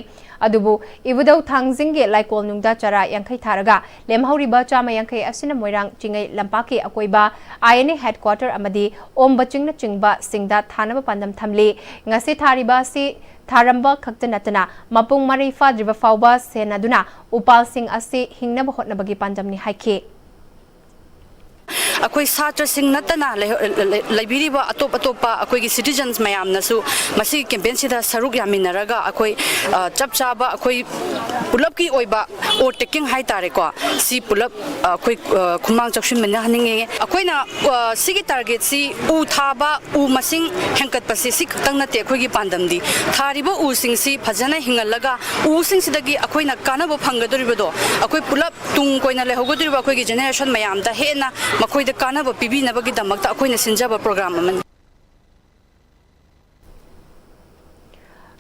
ꯑꯗꯨꯕꯨ ꯏꯕꯨꯙꯧ ꯊꯥꯡꯖꯤꯡꯒꯤ ꯂꯥꯏꯀꯣꯜꯅꯨꯡꯗ ꯆꯥꯔꯥ ꯌꯥꯡꯈꯩ ꯊꯥꯔꯒ ꯂꯦꯝꯍꯧꯔꯤꯕ ꯆꯥꯝꯃ ꯌꯥꯡꯈꯩ ꯑꯁꯤꯅ ꯃꯣꯏꯔꯥꯡ ꯆꯤꯡꯉꯩ ꯂꯝꯄꯥꯛꯀꯤ ꯑꯀꯣꯏꯕ, ꯑꯥꯏ ꯑꯦꯟ ꯑꯦ ꯍꯦꯗꯀ꯭ꯋꯥꯇꯔ ꯑꯃꯗꯤ ꯑꯣꯝꯕ ꯆꯤꯡꯅꯆꯤꯡꯕꯁꯤꯡꯗ ꯊꯥꯅꯕ ꯄꯥꯟꯗꯝ ꯊꯝꯂꯤ꯫ ꯉꯁꯤ ꯊꯥꯔꯤꯕ ꯑꯁꯤ ꯊꯥꯔꯝꯕ ꯈꯛꯇ ꯅꯠꯇꯅ ꯃꯄꯨꯡ ꯃꯔꯩ ꯐꯥꯗ꯭ꯔꯤꯕ ꯐꯥꯎꯕ ꯁꯦꯟꯅꯗꯨꯅ ꯎꯄꯥꯜꯁꯤꯡ ꯑꯁꯤ ꯍꯤꯡꯅꯕ ꯍꯣꯠꯅꯕꯒꯤ ꯄꯥꯟꯗꯝꯅꯤ ꯍꯥꯏꯈꯤ꯫ ꯑꯩꯈꯣꯏ ꯁꯥꯇ꯭ꯔꯁꯤꯡ ꯅꯠꯇꯅ ꯂꯩ- ꯂꯩ- ꯂꯩꯕꯤꯔꯤꯕ ꯑꯇꯣꯞ ꯑꯇꯣꯞꯄ ꯑꯩꯈꯣꯏꯒꯤ citizens ꯃꯌꯥꯝꯅꯁꯨ ꯃꯁꯤꯒꯤ campaignꯁꯤꯗ ꯁꯔꯨꯛ ꯌꯥꯃꯤꯟꯅꯔꯒ ꯑꯩꯈꯣꯏ, ꯑ, ꯆꯞ ꯆꯥꯕ ꯑꯩꯈꯣꯏ ꯄꯨꯂꯞꯀꯤ ꯑꯣꯏꯕ ꯑꯣ ꯇꯦꯛꯀꯤꯡ ꯍꯥꯏ ꯇꯥꯔꯦꯀꯣ, ꯁꯤ ꯄꯨꯂꯞ, ꯑ, ꯑꯩꯈꯣꯏ, ꯑ, ꯈꯨꯃꯥꯡ ꯆꯥꯎꯁꯤꯟꯃꯤꯟꯅꯍꯟꯅꯤꯡꯉꯦ꯫ ꯑꯩꯈꯣꯏꯅ, ꯑ, ꯁꯤꯒꯤ targetꯁꯤ ꯎ ꯊꯥꯕ, ꯎ ꯃꯁꯤꯡ ꯍꯦꯟꯒꯠꯄꯁꯦ ꯁꯤ ꯈꯛꯇꯪ ꯅꯠꯇꯦ ꯑꯩꯈꯣꯏꯒꯤ ꯄꯥꯟꯗꯝꯗꯤ꯫ ꯊꯥꯔꯤꯕ ꯎꯁꯤꯡꯁꯤ ꯐꯖꯅ ꯍꯤꯡꯍꯜꯂꯒ ꯎꯁꯤꯡꯁꯤꯗꯒꯤ ꯑꯩꯈꯣꯏꯅ ꯀꯥꯟꯅꯕ ꯐꯪꯒꯗꯧꯔꯤꯕꯗꯣ ꯑꯩꯈꯣꯏ ꯄꯨꯂꯞ ꯇꯨꯡ ꯀꯣꯏꯅ ꯂꯩꯍꯧꯒꯗꯧꯔꯤꯕ ꯑꯩꯈꯣꯏꯒꯤ generation ꯃꯌꯥꯝꯗ ꯍꯦꯟꯅ ꯃꯈꯣꯏꯗ ꯀꯥꯟꯅꯕ ꯄꯤꯕꯤꯅꯕꯒꯤꯗꯃꯛꯇ ꯑꯩꯈꯣꯏꯅ ꯁꯤꯟꯖꯕ program ꯑꯃꯅꯤ꯫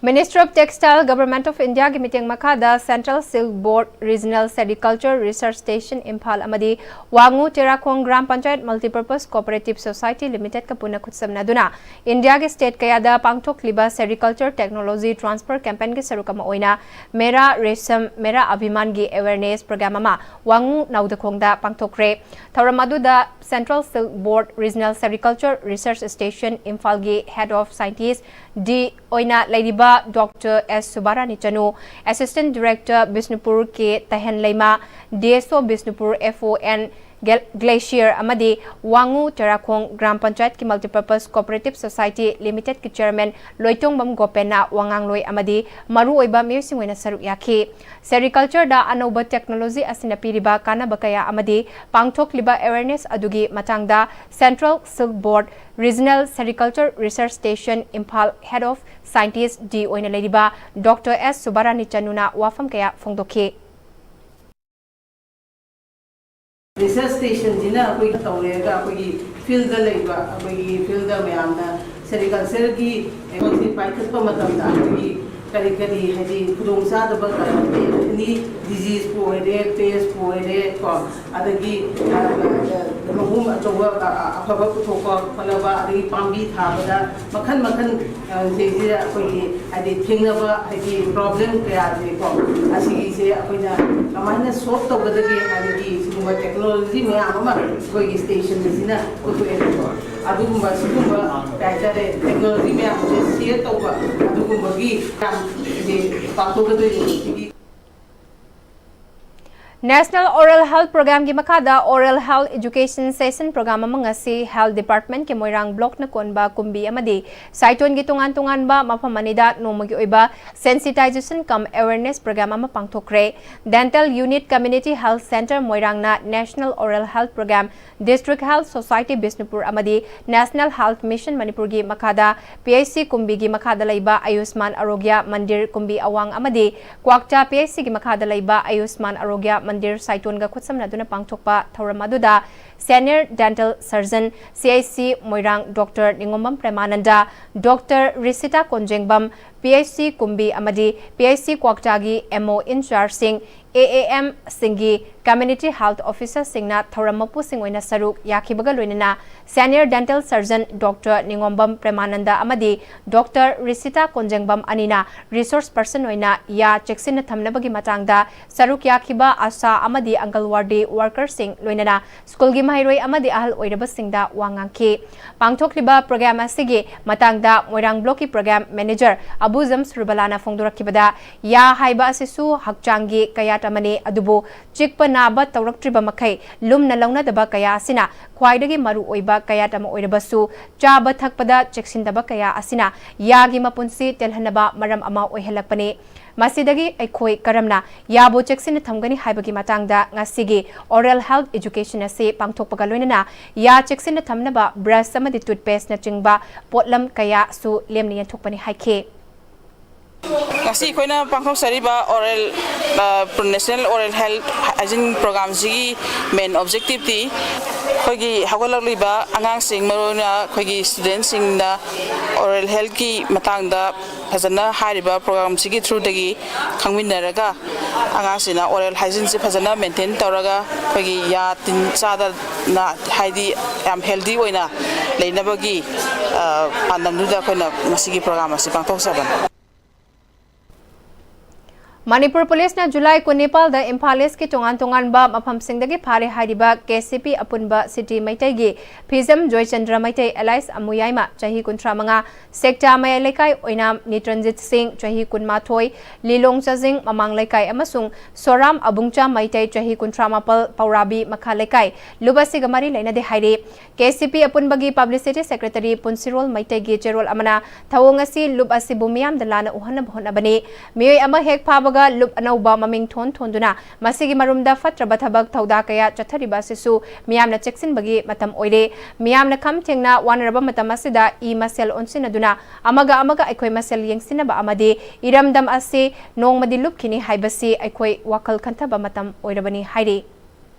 Ministry of Textile, Government of India ꯒꯤ ꯃꯤꯠꯌꯦꯡ ꯃꯈꯥꯗ Central Silk Board, Regional Sericulture Research Station, Imphal ꯑꯃꯗꯤ Wangu Terakhong Gram Panchayat Multipurpose Cooperative Society Limited ꯀ ꯄꯨꯟꯅ ꯈꯨꯠꯁꯝꯅꯗꯨꯅ ꯏꯟꯗꯤꯌꯥꯒꯤ state ꯀꯌꯥꯗ ꯄꯥꯡꯊꯣꯛꯂꯤꯕ Sericulture Technology Transfer Campaign ꯒꯤ ꯁꯔꯨꯛ ꯑꯃ ꯑꯣꯏꯅ Mera Resham, Mera Abhiman ꯒꯤ awareness program ꯑꯃ ꯋꯥꯉꯨ ꯅꯥꯎꯗꯈꯣꯡꯗ ꯄꯥꯡꯊꯣꯛꯈ꯭ꯔꯦ꯫ ꯊꯧꯔꯝ ꯑꯗꯨꯗ Central Silk Board, Regional Sericulture Research Station, ꯏꯝꯐꯥꯜꯒꯤ Head of Scientist D ꯑꯣꯏꯅ ꯂꯩꯔꯤꯕ Doctor S ꯁꯨꯕꯥꯔꯥꯅꯤ ꯆꯅꯨ, Assistant Director ꯕꯤꯁꯅꯨꯄꯨꯔ K ꯇꯍꯦꯟ ꯂꯩꯃ, D S O Bishnupur F O N gel-, Glacier ꯑꯃꯗꯤ ꯋꯥꯉꯨ ꯇꯦꯔꯥꯈꯣꯡ ꯒ꯭ꯔꯥꯝ ꯄꯟꯆꯥꯌꯠꯀꯤ Multipurpose Cooperative Society Limited ꯀꯤ Chairman ꯂꯣꯏꯇꯣꯡꯕꯝ ꯒꯣꯄꯦꯟꯅ ꯋꯥꯉꯥꯡꯂꯣꯏ ꯑꯃꯗꯤ ꯃꯔꯨꯑꯣꯏꯕ ꯃꯤꯑꯣꯏꯁꯤꯡ ꯑꯣꯏꯅ ꯁꯔꯨꯛ ꯌꯥꯈꯤ꯫ Sericulture ꯗ ꯑꯅꯧꯕ technology ꯑꯁꯤꯅ ꯄꯤꯔꯤꯕ ꯀꯥꯟꯅꯕ ꯀꯌꯥ ꯑꯃꯗꯤ ꯄꯥꯡꯊꯣꯛꯂꯤꯕ awareness ꯑꯗꯨꯒꯤ ꯃꯇꯥꯡꯗ Central Silk Board, Regional Sericulture Research Station, Imphal Head of Scientist D ꯑꯣꯏꯅ ꯂꯩꯔꯤꯕ Doctor S ꯁꯨꯕꯥꯔꯥꯅꯤ ꯆꯅꯨꯅ ꯋꯥꯐꯝ ꯀꯌꯥ ꯐꯣꯡꯗꯣꯛꯈꯤ꯫ Research Station ꯁꯤꯅ ꯑꯩꯈꯣꯏ ꯇꯧꯔꯦꯒ ꯑꯩꯈꯣꯏꯒꯤ field ꯗ ꯂꯩꯕ ꯑꯩꯈꯣꯏꯒꯤ field ꯗ ꯃꯌꯥꯝꯅ Sericulture ꯒꯤ ꯄꯣꯠꯁꯤ ꯄꯥꯏꯈꯠꯄ ꯃꯇꯝꯗ ꯑꯩꯈꯣꯏꯒꯤ ꯀꯔꯤ ꯀꯔꯤ ꯍꯥꯏꯗꯤ ꯈꯨꯗꯣꯡꯆꯥꯗꯕ ꯀꯔꯤ any disease ꯄꯨ ꯑꯣꯏꯔꯦ, pest ꯄꯨ ꯑꯣꯏꯔꯦ ꯀꯣ, ꯑꯗꯒꯤ ꯃꯍꯨꯝ ꯑꯆꯧꯕ ꯑꯐꯕ ꯄꯨꯊꯣꯛꯄ ꯈꯣꯠꯅꯕ, ꯑꯗꯒꯤ ꯄꯥꯝꯕꯤ ꯊꯥꯕꯗ ꯃꯈꯜ ꯃꯈꯜ ꯁꯤꯗꯩꯁꯤꯗ ꯑꯩꯈꯣꯏꯒꯤ ꯍꯥꯏꯗꯤ ꯊꯦꯡꯅꯕ ꯍꯥꯏꯗꯤ problem ꯀꯌꯥꯁꯦꯀꯣ, ꯑꯁꯤꯒꯤꯁꯦ ꯑꯩꯈꯣꯏꯅ ꯀꯃꯥꯏꯅ solve ꯇꯧꯒꯗꯒꯦ ꯍꯥꯏꯕꯒꯤ ꯁꯤꯒꯨꯝꯕ technology ꯃꯌꯥꯝ ꯑꯃ ꯑꯩꯈꯣꯏꯒꯤ station ꯑꯁꯤꯅ ꯄꯨꯊꯣꯛꯑꯦꯕꯀꯣ꯫ ꯑꯗꯨꯒꯨꯝꯕ ꯁꯤꯒꯨꯝꯕ ꯀꯩ ꯍꯥꯏꯇꯥꯔꯦ technology ꯃꯌꯥꯝꯁꯦ share ꯇꯧꯕ ꯑꯗꯨꯒꯨꯝꯕꯒꯤ ꯌꯥꯝ ꯍꯥꯏꯗꯤ ꯄꯥꯡꯊꯣꯛꯀꯗꯣꯏꯅꯦ ꯁꯤꯒꯤ꯫ National Oral Health Program ꯒꯤ ꯃꯈꯥꯗ Oral Health Education Session Program ꯑꯃ ꯉꯁꯤ Health Department ꯀꯤ ꯃꯣꯏꯔꯥꯡ Block ꯅ ꯀꯣꯟꯕ ꯀꯨꯝꯕꯤ ꯑꯃꯗꯤ ꯁꯥꯏꯇꯣꯟꯒꯤ ꯇꯣꯉꯥꯟ ꯇꯣꯉꯥꯟꯕ ꯃꯐꯝ ꯑꯅꯤꯗ ꯅꯣꯡꯃꯒꯤ ꯑꯣꯏꯕ Sensitization cum Awareness Program ꯑꯃ ꯄꯥꯡꯊꯣꯛꯈ꯭ꯔꯦ꯫ Dental Unit Community Health Centre ꯃꯣꯏꯔꯥꯡꯅ National Oral Health Program, District Health Society Bishnupur ꯑꯃꯗꯤ National Health Mission ꯃꯅꯤꯄꯨꯔꯒꯤ ꯃꯈꯥꯗ P H C ꯀꯨꯝꯕꯤꯒꯤ ꯃꯈꯥꯗ ꯂꯩꯕ ꯑꯌꯨꯁꯃꯥꯟ ꯑꯔꯣꯒ꯭ꯌ ꯃꯟꯗꯤꯔ ꯀꯨꯝꯕꯤ ꯑꯋꯥꯡ ꯑꯃꯗꯤ ꯀ꯭ꯋꯥꯛꯆꯥ P H C ꯒꯤ ꯃꯈꯥꯗ ꯂꯩꯕ ꯑꯌꯨꯁꯃꯥꯟ ꯑꯔꯣꯒ꯭ꯌ ꯃꯟꯗꯤꯔ ꯁꯥꯏꯇꯣꯟꯒ ꯈꯨꯠꯁꯝꯅꯗꯨꯅ ꯄꯥꯡꯊꯣꯛꯄ ꯊꯧꯔꯝ ꯑꯗꯨꯗ Senior Dental Surgeon, C H C ꯃꯣꯏꯔꯥꯡ, Doctor ꯅꯤꯉꯣꯝꯕꯝ ꯄ꯭ꯔꯦꯃꯥꯅꯟꯗ, Doctor ꯔꯤꯁꯤꯇꯥ ꯀꯣꯟꯖꯦꯡꯕꯝ, P H C ꯀꯨꯝꯕꯤ ꯑꯃꯗꯤ P H C ꯀ꯭ꯋꯥꯛꯇꯥꯒꯤ M O in chargeꯁꯤꯡ, A A M ꯁꯤꯡꯒꯤ Community Health Officerꯁꯤꯡꯅ ꯊꯧꯔꯝ ꯃꯄꯨꯁꯤꯡ ꯑꯣꯏꯅ ꯁꯔꯨꯛ ꯌꯥꯈꯤꯕꯒ ꯂꯣꯏꯅꯅ Senior Dental Surgeon Doctor ꯅꯤꯉꯣꯝꯕꯝ ꯄ꯭ꯔꯦꯃꯥꯅꯟꯗ ꯑꯃꯗꯤ Doctor ꯔꯤꯁꯤꯇꯥ ꯀꯣꯟꯖꯦꯡꯕꯝ ꯑꯅꯤꯅ resource person ꯑꯣꯏꯅ ꯌꯥ ꯆꯦꯛꯁꯤꯟꯅ ꯊꯝꯅꯕꯒꯤ ꯃꯇꯥꯡꯗ ꯁꯔꯨꯛ ꯌꯥꯈꯤꯕ ꯑꯥꯁꯥ ꯑꯃꯗꯤ ꯑꯪꯒꯜꯋꯥꯗꯤ workerꯁꯤꯡ ꯂꯣꯏꯅꯅ ꯁ꯭ꯀꯨꯜꯒꯤ ꯃꯍꯩꯔꯣꯏ ꯑꯃꯗꯤ ꯑꯍꯜ ꯑꯣꯏꯔꯕꯁꯤꯡꯗ ꯋꯥ ꯉꯥꯡꯈꯤ꯫ ꯄꯥꯡꯊꯣꯛꯂꯤꯕ program ꯑꯁꯤꯒꯤ ꯃꯇꯥꯡꯗ ꯃꯣꯏꯔꯥꯡ blockꯀꯤ program manager ꯑꯕꯨ ꯖꯝꯁ ꯔꯨꯕꯂꯥꯅ ꯐꯣꯡꯗꯣꯔꯛꯈꯤꯕꯗ, ꯌꯥ ꯍꯥꯏꯕ ꯑꯁꯤꯁꯨ ꯍꯛꯆꯥꯡꯒꯤ ꯀꯌꯥꯠ ꯑꯃꯅꯤ, ꯑꯗꯨꯕꯨ ꯆꯤꯛꯄ ꯅꯥꯕ ꯇꯧꯔꯛꯇ꯭ꯔꯤꯕ ꯃꯈꯩ ꯂꯨꯝꯅ ꯂꯧꯅꯗꯕ ꯀꯌꯥ ꯑꯁꯤꯅ ꯈ꯭ꯋꯥꯏꯗꯒꯤ ꯃꯔꯨ ꯑꯣꯏꯕ ꯀꯌꯥꯠ ꯑꯃ ꯑꯣꯏꯔꯕꯁꯨ, ꯆꯥꯕ ꯊꯛꯄꯗ ꯆꯦꯛꯁꯤꯟꯗꯕ ꯀꯌꯥ ꯑꯁꯤꯅ ꯌꯥꯒꯤ ꯃꯄꯨꯟꯁꯤ ꯇꯦꯜꯍꯟꯅꯕ ꯃꯔꯝ ꯑꯃ ꯑꯣꯏꯍꯜꯂꯛꯄꯅꯤ꯫ ꯃꯁꯤꯗꯒꯤ ꯑꯩꯈꯣꯏ ꯀꯔꯝꯅ ꯌꯥꯕꯨ ꯆꯦꯛꯁꯤꯟꯅ ꯊꯝꯒꯅꯤ ꯍꯥꯏꯕꯒꯤ ꯃꯇꯥꯡꯗ ꯉꯁꯤꯒꯤ oral health education ꯑꯁꯤ ꯄꯥꯡꯊꯣꯛꯄꯒ ꯂꯣꯏꯅꯅ ꯌꯥ ꯆꯦꯛꯁꯤꯟꯅ ꯊꯝꯅꯕ brush ꯑꯃꯗꯤ toothpasteꯅꯆꯤꯡꯕ ꯄꯣꯠꯂꯝ ꯀꯌꯥꯁꯨ ꯂꯦꯝꯅ ꯌꯦꯟꯊꯣꯛꯄꯅꯤ ꯍꯥꯏꯈꯤ꯫ ꯉꯁꯤ ꯑꯩꯈꯣꯏꯅ ꯄꯥꯡꯊꯣꯛꯆꯔꯤꯕ oral, ꯑ, National Oral Health Hygiene Programꯁꯤꯒꯤ main objectiveꯇꯤ ꯑꯩꯈꯣꯏꯒꯤ ꯍꯧꯒꯠꯂꯛꯂꯤꯕ ꯑꯉꯥꯡꯁꯤꯡ, ꯃꯔꯨꯑꯣꯏꯅ ꯑꯩꯈꯣꯏꯒꯤ studentꯁꯤꯡꯗ oral healthꯀꯤ ꯃꯇꯥꯡꯗ ꯐꯖꯅ ꯍꯥꯏꯔꯤꯕ programꯁꯤꯒꯤ throughꯗꯒꯤ ꯈꯪꯃꯤꯟꯅꯔꯒ, ꯑꯉꯥꯡꯁꯤꯡꯅ oral hygieneꯁꯦ ꯐꯖꯅ maintain ꯇꯧꯔꯒ, ꯑꯩꯈꯣꯏꯒꯤ ꯌꯥ ꯇꯤꯟ ꯆꯥꯗꯅ, ꯍꯥꯏꯗꯤ ꯌꯥꯝ healthy ꯑꯣꯏꯅ ꯂꯩꯅꯕꯒꯤ, ꯑ, ꯄꯥꯟꯗꯝꯗꯨꯗ ꯑꯩꯈꯣꯏꯅ ꯉꯁꯤꯒꯤ program ꯑꯁꯤ ꯄꯥꯡꯊꯣꯛꯆꯕꯅꯤ꯫ ꯃꯅꯤꯄꯨꯔ ꯄꯨꯂꯤꯁꯅ ꯖꯨꯂꯥꯏ ꯀꯨꯟꯅꯤꯄꯥꯜꯗ ꯏꯝꯐꯥꯜ ꯏꯁꯀꯤ ꯇꯣꯉꯥꯟ ꯇꯣꯉꯥꯟꯕ ꯃꯐꯝꯁꯤꯡꯗꯒꯤ ꯐꯥꯔꯦ ꯍꯥꯏꯔꯤꯕ K C P ꯑꯄꯨꯟꯕ city ꯃꯩꯇꯩꯒꯤ ꯐꯤꯖꯝ ꯖꯣꯏꯆꯟꯗ꯭ꯔ ꯃꯩꯇꯩ alias ꯑꯃꯨꯌꯥꯏꯃ, ꯆꯍꯤ ꯀꯨꯟꯊ꯭ꯔꯥ ꯃꯉꯥ, ꯁꯦꯛꯇꯥ ꯃꯌꯥꯏ ꯂꯩꯀꯥꯏ ꯑꯣꯏꯅꯥꯝ, ꯅꯤꯇ꯭ꯔꯟꯖꯤꯠ ꯁꯤꯡ, ꯆꯍꯤ ꯀꯨꯟꯃꯥꯊꯣꯏ, ꯂꯤꯂꯣꯡ ꯆꯥꯖꯤꯡ ꯃꯃꯥꯡ ꯂꯩꯀꯥꯏ, ꯑꯃꯁꯨꯡ ꯁꯣꯔꯥꯝ ꯑꯕꯨꯡꯆꯥ ꯃꯩꯇꯩ, ꯆꯍꯤ ꯀꯨꯟꯊ꯭ꯔꯥ ꯃꯥꯄꯜ, ꯄꯧꯔꯥꯕꯤ ꯃꯈꯥ ꯂꯩꯀꯥꯏ, ꯂꯨꯞ ꯑꯁꯤꯒ ꯃꯔꯤ ꯂꯩꯅꯗꯦ ꯍꯥꯏꯔꯤ꯫ K C P ꯑꯄꯨꯟꯕꯒꯤ publicity secretary ꯄꯨꯟꯁꯤꯔꯣꯜ ꯃꯩꯇꯩꯒꯤ ꯆꯦꯔꯣꯜ ꯑꯃꯅ ꯊꯧꯑꯣꯡ ꯑꯁꯤ ꯂꯨꯞ ꯑꯁꯤꯕꯨ ꯃꯤꯌꯥꯝꯗ ꯂꯥꯟꯅ ꯎꯍꯟꯅꯕ ꯍꯣꯠꯅꯕꯅꯤ꯫ ꯃꯤꯑꯣꯏ ꯑꯃ ꯍꯦꯛ ꯐꯥꯕꯒ ꯂꯨꯞ ꯑꯅꯧꯕ ꯃꯃꯤꯡ ꯊꯣꯟ ꯊꯣꯟꯗꯨꯅ ꯃꯁꯤꯒꯤ ꯃꯔꯨꯝꯗ ꯐꯠꯇ꯭ꯔꯕ ꯊꯕꯛ ꯊꯧꯗꯥ ꯀꯌꯥ ꯆꯠꯊꯔꯤꯕ ꯑꯁꯤꯁꯨ ꯃꯤꯌꯥꯝꯅ ꯆꯦꯛꯁꯤꯟꯕꯒꯤ ꯃꯇꯝ ꯑꯣꯏꯔꯦ꯫ ꯃꯤꯌꯥꯝꯅ ꯈꯝ ꯊꯦꯡꯅ ꯋꯥꯅꯔꯕ ꯃꯇꯝ ꯑꯁꯤꯗ ꯏ ꯃꯁꯦꯜ ꯑꯣꯟꯁꯤꯟꯅꯗꯨꯅ ꯑꯃꯒ ꯑꯃꯒ ꯑꯩꯈꯣꯏ ꯃꯁꯦꯜ ꯌꯦꯡꯁꯤꯟꯅꯕ ꯑꯃꯗꯤ ꯏꯔꯝꯗꯝ ꯑꯁꯤ ꯅꯣꯡꯃꯗꯤ ꯂꯨꯞꯈꯤꯅꯤ ꯍꯥꯏꯕꯁꯤ ꯑꯩꯈꯣꯏ ꯋꯥꯈꯜ ꯈꯟꯊꯕ ꯃꯇꯝ ꯑꯣꯏꯔꯕꯅꯤ ꯍꯥꯏꯔꯤ꯫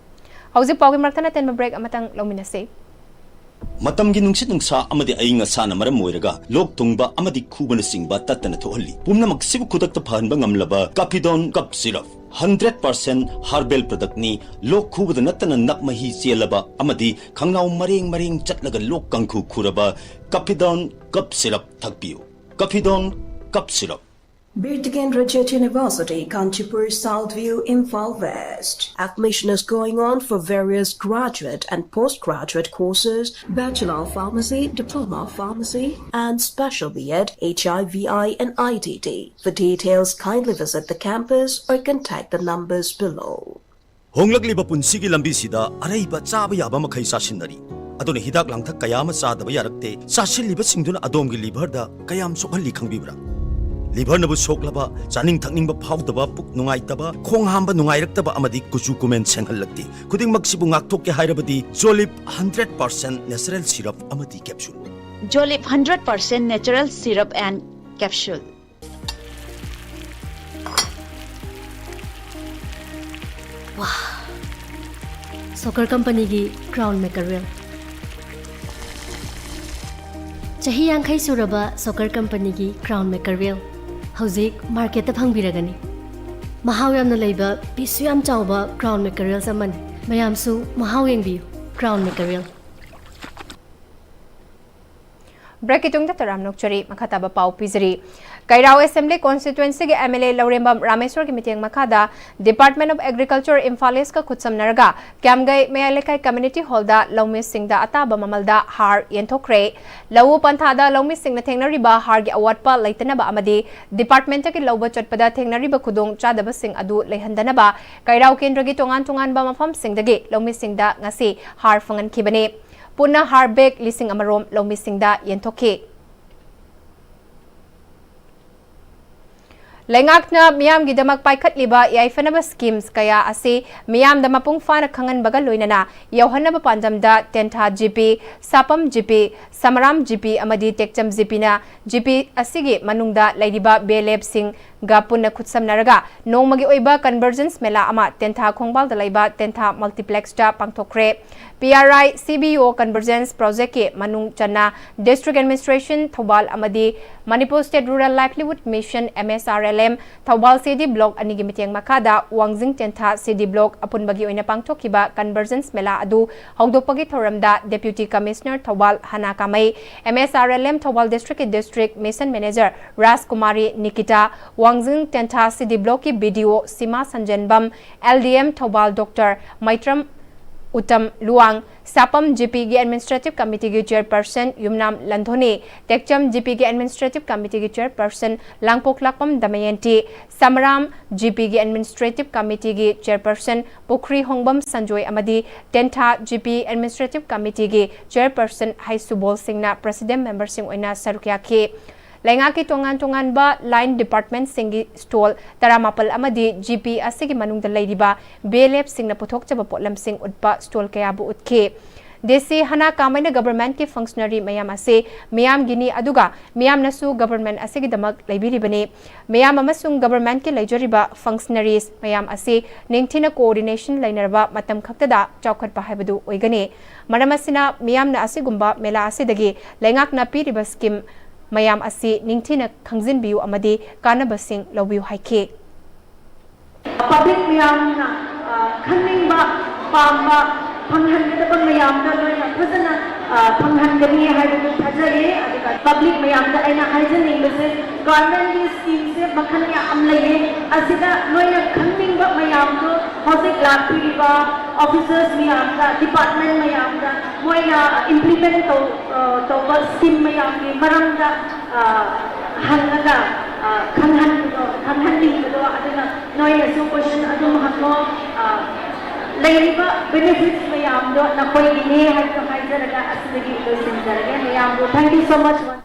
ꯍꯧꯖꯤꯛ ꯄꯥꯎꯒꯤ ꯃꯔꯛꯇ ꯑꯇꯦꯟꯕ break ꯑꯃꯇꯪ ꯂꯧꯃꯤꯟꯅꯁꯤ꯫ ꯃꯇꯝꯒꯤ ꯅꯨꯡꯁꯤꯠ ꯅꯨꯡꯁꯥ ꯑꯃꯗꯤ ꯑꯏꯪ ꯑꯁꯥꯅ ꯃꯔꯝ ꯑꯣꯏꯔꯒ ꯂꯣꯛ ꯊꯨꯡꯕ ꯑꯃꯗꯤ ꯈꯨꯕꯅꯆꯤꯡꯕ ꯇꯠꯇꯅ ꯊꯣꯛꯍꯜꯂꯤ꯫ ꯄꯨꯝꯅꯃꯛꯁꯤꯕꯨ ꯈꯨꯗꯛꯇ ꯐꯍꯟꯕ ꯉꯝꯂꯕ Caphidone Cough Syrup, hundred percent herbal product ꯅꯤ꯫ ꯂꯣꯛ ꯈꯨꯕꯗ ꯅꯠꯇꯅ ꯅꯞ ꯃꯍꯤ ꯆꯦꯜꯂꯕ ꯑꯃꯗꯤ ꯈꯪꯅꯥꯎ ꯃꯔꯦꯡ ꯃꯔꯦꯡ ꯆꯠꯂꯒ ꯂꯣꯛ ꯀꯥꯡꯈꯨ ꯈꯨꯔꯕ Caphidone Cough Syrup ꯊꯛꯄꯤꯌꯨ꯫ Caphidone Cough Syrup꯫ Bir Tikendrajit University, Kanchipur, South View, Imphal West. Admission is going on for various graduate and postgraduate courses, Bachelor of Pharmacy, Diploma of Pharmacy, and Special B Ed, H I V I, and I T T. For details, kindly visit the campus or contact the numbers below. ꯍꯣꯡꯂꯛꯂꯤꯕ ꯄꯨꯟꯁꯤꯒꯤ ꯂꯝꯕꯤꯁꯤꯗ ꯑꯔꯩꯕ ꯆꯥꯕ ꯌꯥꯕ ꯃꯈꯩ ꯆꯥꯁꯤꯟꯅꯔꯤ꯫ ꯑꯗꯨꯅ ꯍꯤꯗꯥꯛ ꯂꯥꯡꯊꯛ ꯀꯌꯥ ꯑꯃ ꯆꯥꯗꯕ ꯌꯥꯔꯛꯇꯦ꯫ ꯆꯥꯁꯤꯜꯂꯤꯕꯁꯤꯡꯗꯨꯅ ꯑꯗꯣꯝꯒꯤ liver ꯗ ꯀꯌꯥꯝ ꯁꯣꯛꯍꯜꯂꯤ ꯈꯪꯕꯤꯕ꯭ꯔꯥ? Liver ꯅꯕꯨ ꯁꯣꯛꯂꯕ, ꯆꯥꯅꯤꯡ ꯊꯛꯅꯤꯡꯕ ꯐꯥꯎꯗꯕ, ꯄꯨꯛ ꯅꯨꯡꯉꯥꯏꯇꯕ, ꯈꯣꯡ ꯍꯥꯝꯕ ꯅꯨꯡꯉꯥꯏꯔꯛꯇꯕ ꯑꯃꯗꯤ ꯀꯨꯆꯨ ꯀꯨꯃꯦꯟ ꯁꯦꯡꯍꯜꯂꯛꯇꯦ꯫ ꯈꯨꯗꯤꯡꯃꯛꯁꯤꯕꯨ ꯉꯥꯛꯊꯣꯛꯀꯦ ꯍꯥꯏꯔꯕꯗꯤ Jolib hundred percent natural syrup ꯑꯃꯗꯤ capsule꯫ Jolib hundred percent natural syrup and capsule. ꯋꯥ! ꯁꯣꯀꯔ ꯀꯝꯄꯅꯤꯒꯤ Crown Mackerel꯫ ꯆꯍꯤ ꯌꯥꯡꯈꯩ ꯁꯨꯔꯕ ꯁꯣꯀꯔ ꯀꯝꯄꯅꯤꯒꯤ Crown Mackerel ꯍꯧꯖꯤꯛ market ꯇ ꯐꯪꯕꯤꯔꯒꯅꯤ꯫ ꯃꯍꯥꯎ ꯌꯥꯝꯅ ꯂꯩꯕ, piece ꯁꯨ ꯌꯥꯝ ꯆꯥꯎꯕ Crown Mackerel ꯑꯃꯅꯤ꯫ ꯃꯌꯥꯝꯁꯨ ꯃꯍꯥꯎ ꯌꯦꯡꯕꯤꯌꯨ꯫ Crown Mackerel꯫ Break ꯀꯤ ꯇꯨꯡꯗ ꯇꯔꯥꯝꯅ ꯑꯣꯛꯆꯔꯤ꯫ ꯃꯈꯥ ꯇꯥꯕ ꯄꯥꯎ ꯄꯤꯖꯔꯤ꯫ ꯀꯩꯔꯥꯎ Assembly Constituency ꯒꯤ M L A ꯂꯧꯔꯦꯝꯕꯝ ꯔꯥꯃꯦꯁ꯭ꯋꯔꯒꯤ ꯃꯤꯠꯌꯦꯡ ꯃꯈꯥꯗ Department of Agriculture Imphal East ꯀ ꯈꯨꯠꯁꯝꯅꯔꯒ ꯀ꯭ꯌꯥꯝꯒꯩ ꯃꯌꯥꯏ ꯂꯩꯀꯥꯏ community hall ꯗ ꯂꯧꯃꯤꯁꯤꯡꯗ ꯑꯇꯥꯕ ꯃꯃꯜꯗ ꯍꯥꯔ ꯌꯦꯟꯊꯣꯛꯈ꯭ꯔꯦ꯫ ꯂꯧꯎ ꯄꯟꯊꯥꯗ ꯂꯧꯃꯤꯁꯤꯡꯅ ꯊꯦꯡꯅꯔꯤꯕ ꯍꯥꯔꯒꯤ ꯑꯋꯥꯠꯄ ꯂꯩꯇꯅꯕ ꯑꯃꯗꯤ department ꯀꯤ ꯂꯧꯕ ꯆꯠꯄꯗ ꯊꯦꯡꯅꯔꯤꯕ ꯈꯨꯗꯣꯡ ꯆꯥꯗꯕꯁꯤꯡ ꯑꯗꯨ ꯂꯩꯍꯟꯗꯅꯕ ꯀꯩꯔꯥꯎ ꯀꯦꯟꯗ꯭ꯔꯒꯤ ꯇꯣꯉꯥꯟ ꯇꯣꯉꯥꯟꯕ ꯃꯐꯝꯁꯤꯡꯗꯒꯤ ꯂꯧꯃꯤꯁꯤꯡꯗ ꯉꯁꯤ ꯍꯥꯔ ꯐꯪꯍꯟꯈꯤꯕꯅꯤ꯫ ꯄꯨꯟꯅ ꯍꯥꯔ bag ꯂꯤꯁꯤꯡ ꯑꯃ ꯔꯣꯝ ꯂꯧꯃꯤꯁꯤꯡꯗ ꯌꯦꯟꯊꯣꯛꯈꯤ꯫ ꯂꯩꯉꯥꯛꯅ ꯃꯤꯌꯥꯝꯒꯤꯗꯃꯛ ꯄꯥꯏꯈꯠꯂꯤꯕ ꯌꯥꯏꯐꯅꯕ schemes ꯀꯌꯥ ꯑꯁꯤ ꯃꯤꯌꯥꯝꯗ ꯃꯄꯨꯡ ꯐꯥꯅ ꯈꯪꯍꯟꯕꯒ ꯂꯣꯏꯅꯅ ꯌꯧꯍꯟꯅꯕ ꯄꯥꯟꯗꯝꯗ ꯇꯦꯟꯊꯥ ꯖꯤꯄꯤ, ꯁꯥꯄꯝ ꯖꯤꯄꯤ, ꯁꯃꯔꯥꯝ ꯖꯤꯄꯤ ꯑꯃꯗꯤ ꯇꯦꯛꯆꯝ ꯖꯤꯄꯤꯅ ꯖꯤꯄꯤ ꯑꯁꯤꯒꯤ ꯃꯅꯨꯡꯗ ꯂꯩꯔꯤꯕ ꯕꯤꯑꯦꯜꯑꯦꯐꯁꯤꯡꯒ ꯄꯨꯟꯅ ꯈꯨꯠꯁꯝꯅꯔꯒ ꯅꯣꯡꯃꯒꯤ ꯑꯣꯏꯕ convergence ꯃꯦꯂꯥ ꯑꯃ ꯇꯦꯟꯊꯥ ꯈꯣꯡꯕꯥꯜꯗ ꯂꯩꯕ ꯇꯦꯟꯊꯥ multiplexꯇ ꯄꯥꯡꯊꯣꯛꯈ꯭ꯔꯦ꯫ P R I C B ꯑꯣ convergence projectꯀꯤ ꯃꯅꯨꯡ ꯆꯟꯅ District Administration ꯊꯧꯕꯥꯜ ꯑꯃꯗꯤ Manipur State Rural Livelihood Mission, M S R L M, Thoubal ꯁꯤ ꯗꯤ Block ꯑꯅꯤꯒꯤ ꯃꯤꯠꯌꯦꯡ ꯃꯈꯥꯗ ꯋꯥꯡꯖꯤꯡ ꯇꯦꯟꯊꯥ ꯁꯤ ꯗꯤ Block ꯑꯄꯨꯟꯕꯒꯤ ꯑꯣꯏꯅ ꯄꯥꯡꯊꯣꯛꯈꯤꯕ convergence ꯃꯦꯂꯥ ꯑꯗꯨ ꯍꯧꯗꯣꯛꯄꯒꯤ ꯊꯧꯔꯝꯗ Deputy Commissioner Thoubal ꯍꯅꯥ ꯀꯥꯃꯩ, M S R L M Thoubal Districtꯀꯤ District Mission Manager ꯔꯥꯖꯀꯨꯃꯥꯔꯤ Nikita, ꯋꯥꯡꯖꯤꯡ ꯇꯦꯟꯊꯥ ꯁꯤ ꯗꯤ Blockꯀꯤ B D O ꯁꯤꯃꯥ ꯁꯟꯖꯦꯟꯕꯝ, L D M Thoubal Doctor ꯃꯩꯇ꯭ꯔꯝ Uttam Luwang, ꯁꯥꯄꯝ ꯖꯤꯄꯤꯒꯤ Administrative Committeeꯒꯤ Chairperson ꯌꯨꯝꯅꯥꯝ ꯂꯟꯊꯣꯅꯤ, ꯇꯦꯛꯆꯝ ꯖꯤꯄꯤꯒꯤ Administrative Committeeꯒꯤ Chairperson ꯂꯥꯡꯄꯣꯛꯂꯥꯛꯄꯝ ꯗꯃꯌꯟꯇꯤ, ꯁꯃꯔꯥꯝ ꯖꯤꯄꯤꯒꯤ Administrative Committeeꯒꯤ Chairperson ꯄꯨꯈ꯭ꯔꯤ ꯍꯣꯡꯕꯝ ꯁꯟꯖꯣꯏ ꯑꯃꯗꯤ ꯇꯦꯟꯊꯥ ꯖꯤꯄꯤ Administrative Committeeꯒꯤ Chairperson ꯍꯩꯁꯨꯕꯣꯜ ꯁꯤꯡꯅ President memberꯁꯤꯡ ꯑꯣꯏꯅ ꯁꯔꯨꯛ ꯌꯥꯈꯤ꯫ ꯂꯩꯉꯥꯛꯀꯤ ꯇꯣꯉꯥꯟ ꯇꯣꯉꯥꯟꯕ line departmentꯁꯤꯡꯒꯤ stall ꯇꯔꯥꯃꯥꯄꯜ ꯑꯃꯗꯤ ꯖꯤꯄꯤ ꯑꯁꯤꯒꯤ ꯃꯅꯨꯡꯗ ꯂꯩꯔꯤꯕ ꯕꯤꯑꯦꯜꯑꯦꯐꯁꯤꯡꯅ ꯄꯨꯊꯣꯛꯆꯕ ꯄꯣꯠꯂꯝꯁꯤꯡ ꯎꯠꯄ stall ꯀꯌꯥꯕꯨ ꯎꯠꯈꯤ꯫ ꯗꯤ ꯁꯤ ꯍꯅꯥ ꯀꯥꯃꯩꯅ governmentꯀꯤ functionary ꯃꯌꯥꯝ ꯑꯁꯤ ꯃꯤꯌꯥꯝꯒꯤꯅꯤ, ꯑꯗꯨꯒ ꯃꯤꯌꯥꯝꯅꯁꯨ government ꯑꯁꯤꯒꯤꯗꯃꯛ ꯂꯩꯕꯤꯔꯤꯕꯅꯤ꯫ ꯃꯤꯌꯥꯝ ꯑꯃꯁꯨꯡ governmentꯀꯤ ꯂꯩꯖꯔꯤꯕ functionaries ꯃꯌꯥꯝ ꯑꯁꯤ ꯅꯤꯡꯊꯤꯅ coordination ꯂꯩꯅꯔꯕ ꯃꯇꯝ ꯈꯛꯇꯗ ꯆꯥꯎꯈꯠꯄ ꯍꯥꯏꯕꯗꯨ ꯑꯣꯏꯒꯅꯤ꯫ ꯃꯔꯝ ꯑꯁꯤꯅ ꯃꯤꯌꯥꯝꯅ ꯑꯁꯤꯒꯨꯝꯕ ꯃꯦꯂꯥ ꯑꯁꯤꯗꯒꯤ ꯂꯩꯉꯥꯛꯅ ꯄꯤꯔꯤꯕ scheme ꯃꯌꯥꯝ ꯑꯁꯤ ꯅꯤꯡꯊꯤꯅ ꯈꯪꯖꯤꯟꯕꯤꯌꯨ ꯑꯃꯗꯤ ꯀꯥꯟꯅꯕꯁꯤꯡ ꯂꯧꯕꯤꯌꯨ ꯍꯥꯏꯈꯤ꯫ Public ꯃꯌꯥꯝꯅ, ꯑ, ꯈꯪꯅꯤꯡꯕ, ꯄꯥꯝꯕ, ꯐꯪꯍꯟꯒꯗꯕ ꯃꯌꯥꯝꯗ ꯂꯣꯏꯅ ꯐꯖꯅ, ꯑ, ꯐꯪꯍꯟꯒꯅꯤ ꯍꯥꯏꯕꯗꯨ ꯊꯥꯖꯩꯌꯦ꯫ ꯑꯗꯨꯒ public ꯃꯌꯥꯝꯗ ꯑꯩꯅ ꯍꯥꯏꯖꯅꯤꯡꯕꯁꯦ, governmentꯀꯤ schemeꯁꯦ ꯃꯈꯜ ꯌꯥꯝ ꯂꯩꯌꯦ꯫ ꯑꯁꯤꯗ ꯅꯣꯏꯅ ꯈꯪꯅꯤꯡꯕ ꯃꯌꯥꯝꯗꯣ ꯍꯧꯖꯤꯛ ꯂꯥꯛꯄꯤꯔꯤꯕ officers ꯃꯌꯥꯝꯗ, department ꯃꯌꯥꯝꯗ ꯃꯣꯏꯅ implement ꯇꯧ-, ꯑ, ꯇꯧꯕ scheme ꯃꯌꯥꯝꯒꯤ ꯃꯔꯝꯗ, ꯑ, ꯍꯪꯉꯒ, ꯑ, ꯈꯪꯍꯟꯕꯗꯣ, ꯈꯪꯍꯟꯅꯤꯡꯕꯗꯣ, ꯑꯗꯨꯅ ꯅꯣꯏꯅꯁꯨ question ꯑꯗꯨꯝ ꯍꯪꯉꯣ꯫ ꯑ, ꯂꯩꯔꯤꯕ benefits ꯃꯌꯥꯝꯗꯣ ꯅꯈꯣꯏꯒꯤꯅꯦ ꯍꯥꯏꯕꯗꯣ ꯍꯥꯏꯖꯔꯒ ꯑꯁꯤꯗꯒꯤ ꯂꯣꯏꯁꯤꯟꯖꯔꯒꯦ꯫ ꯃꯌꯥꯝꯕꯨ thank you so much once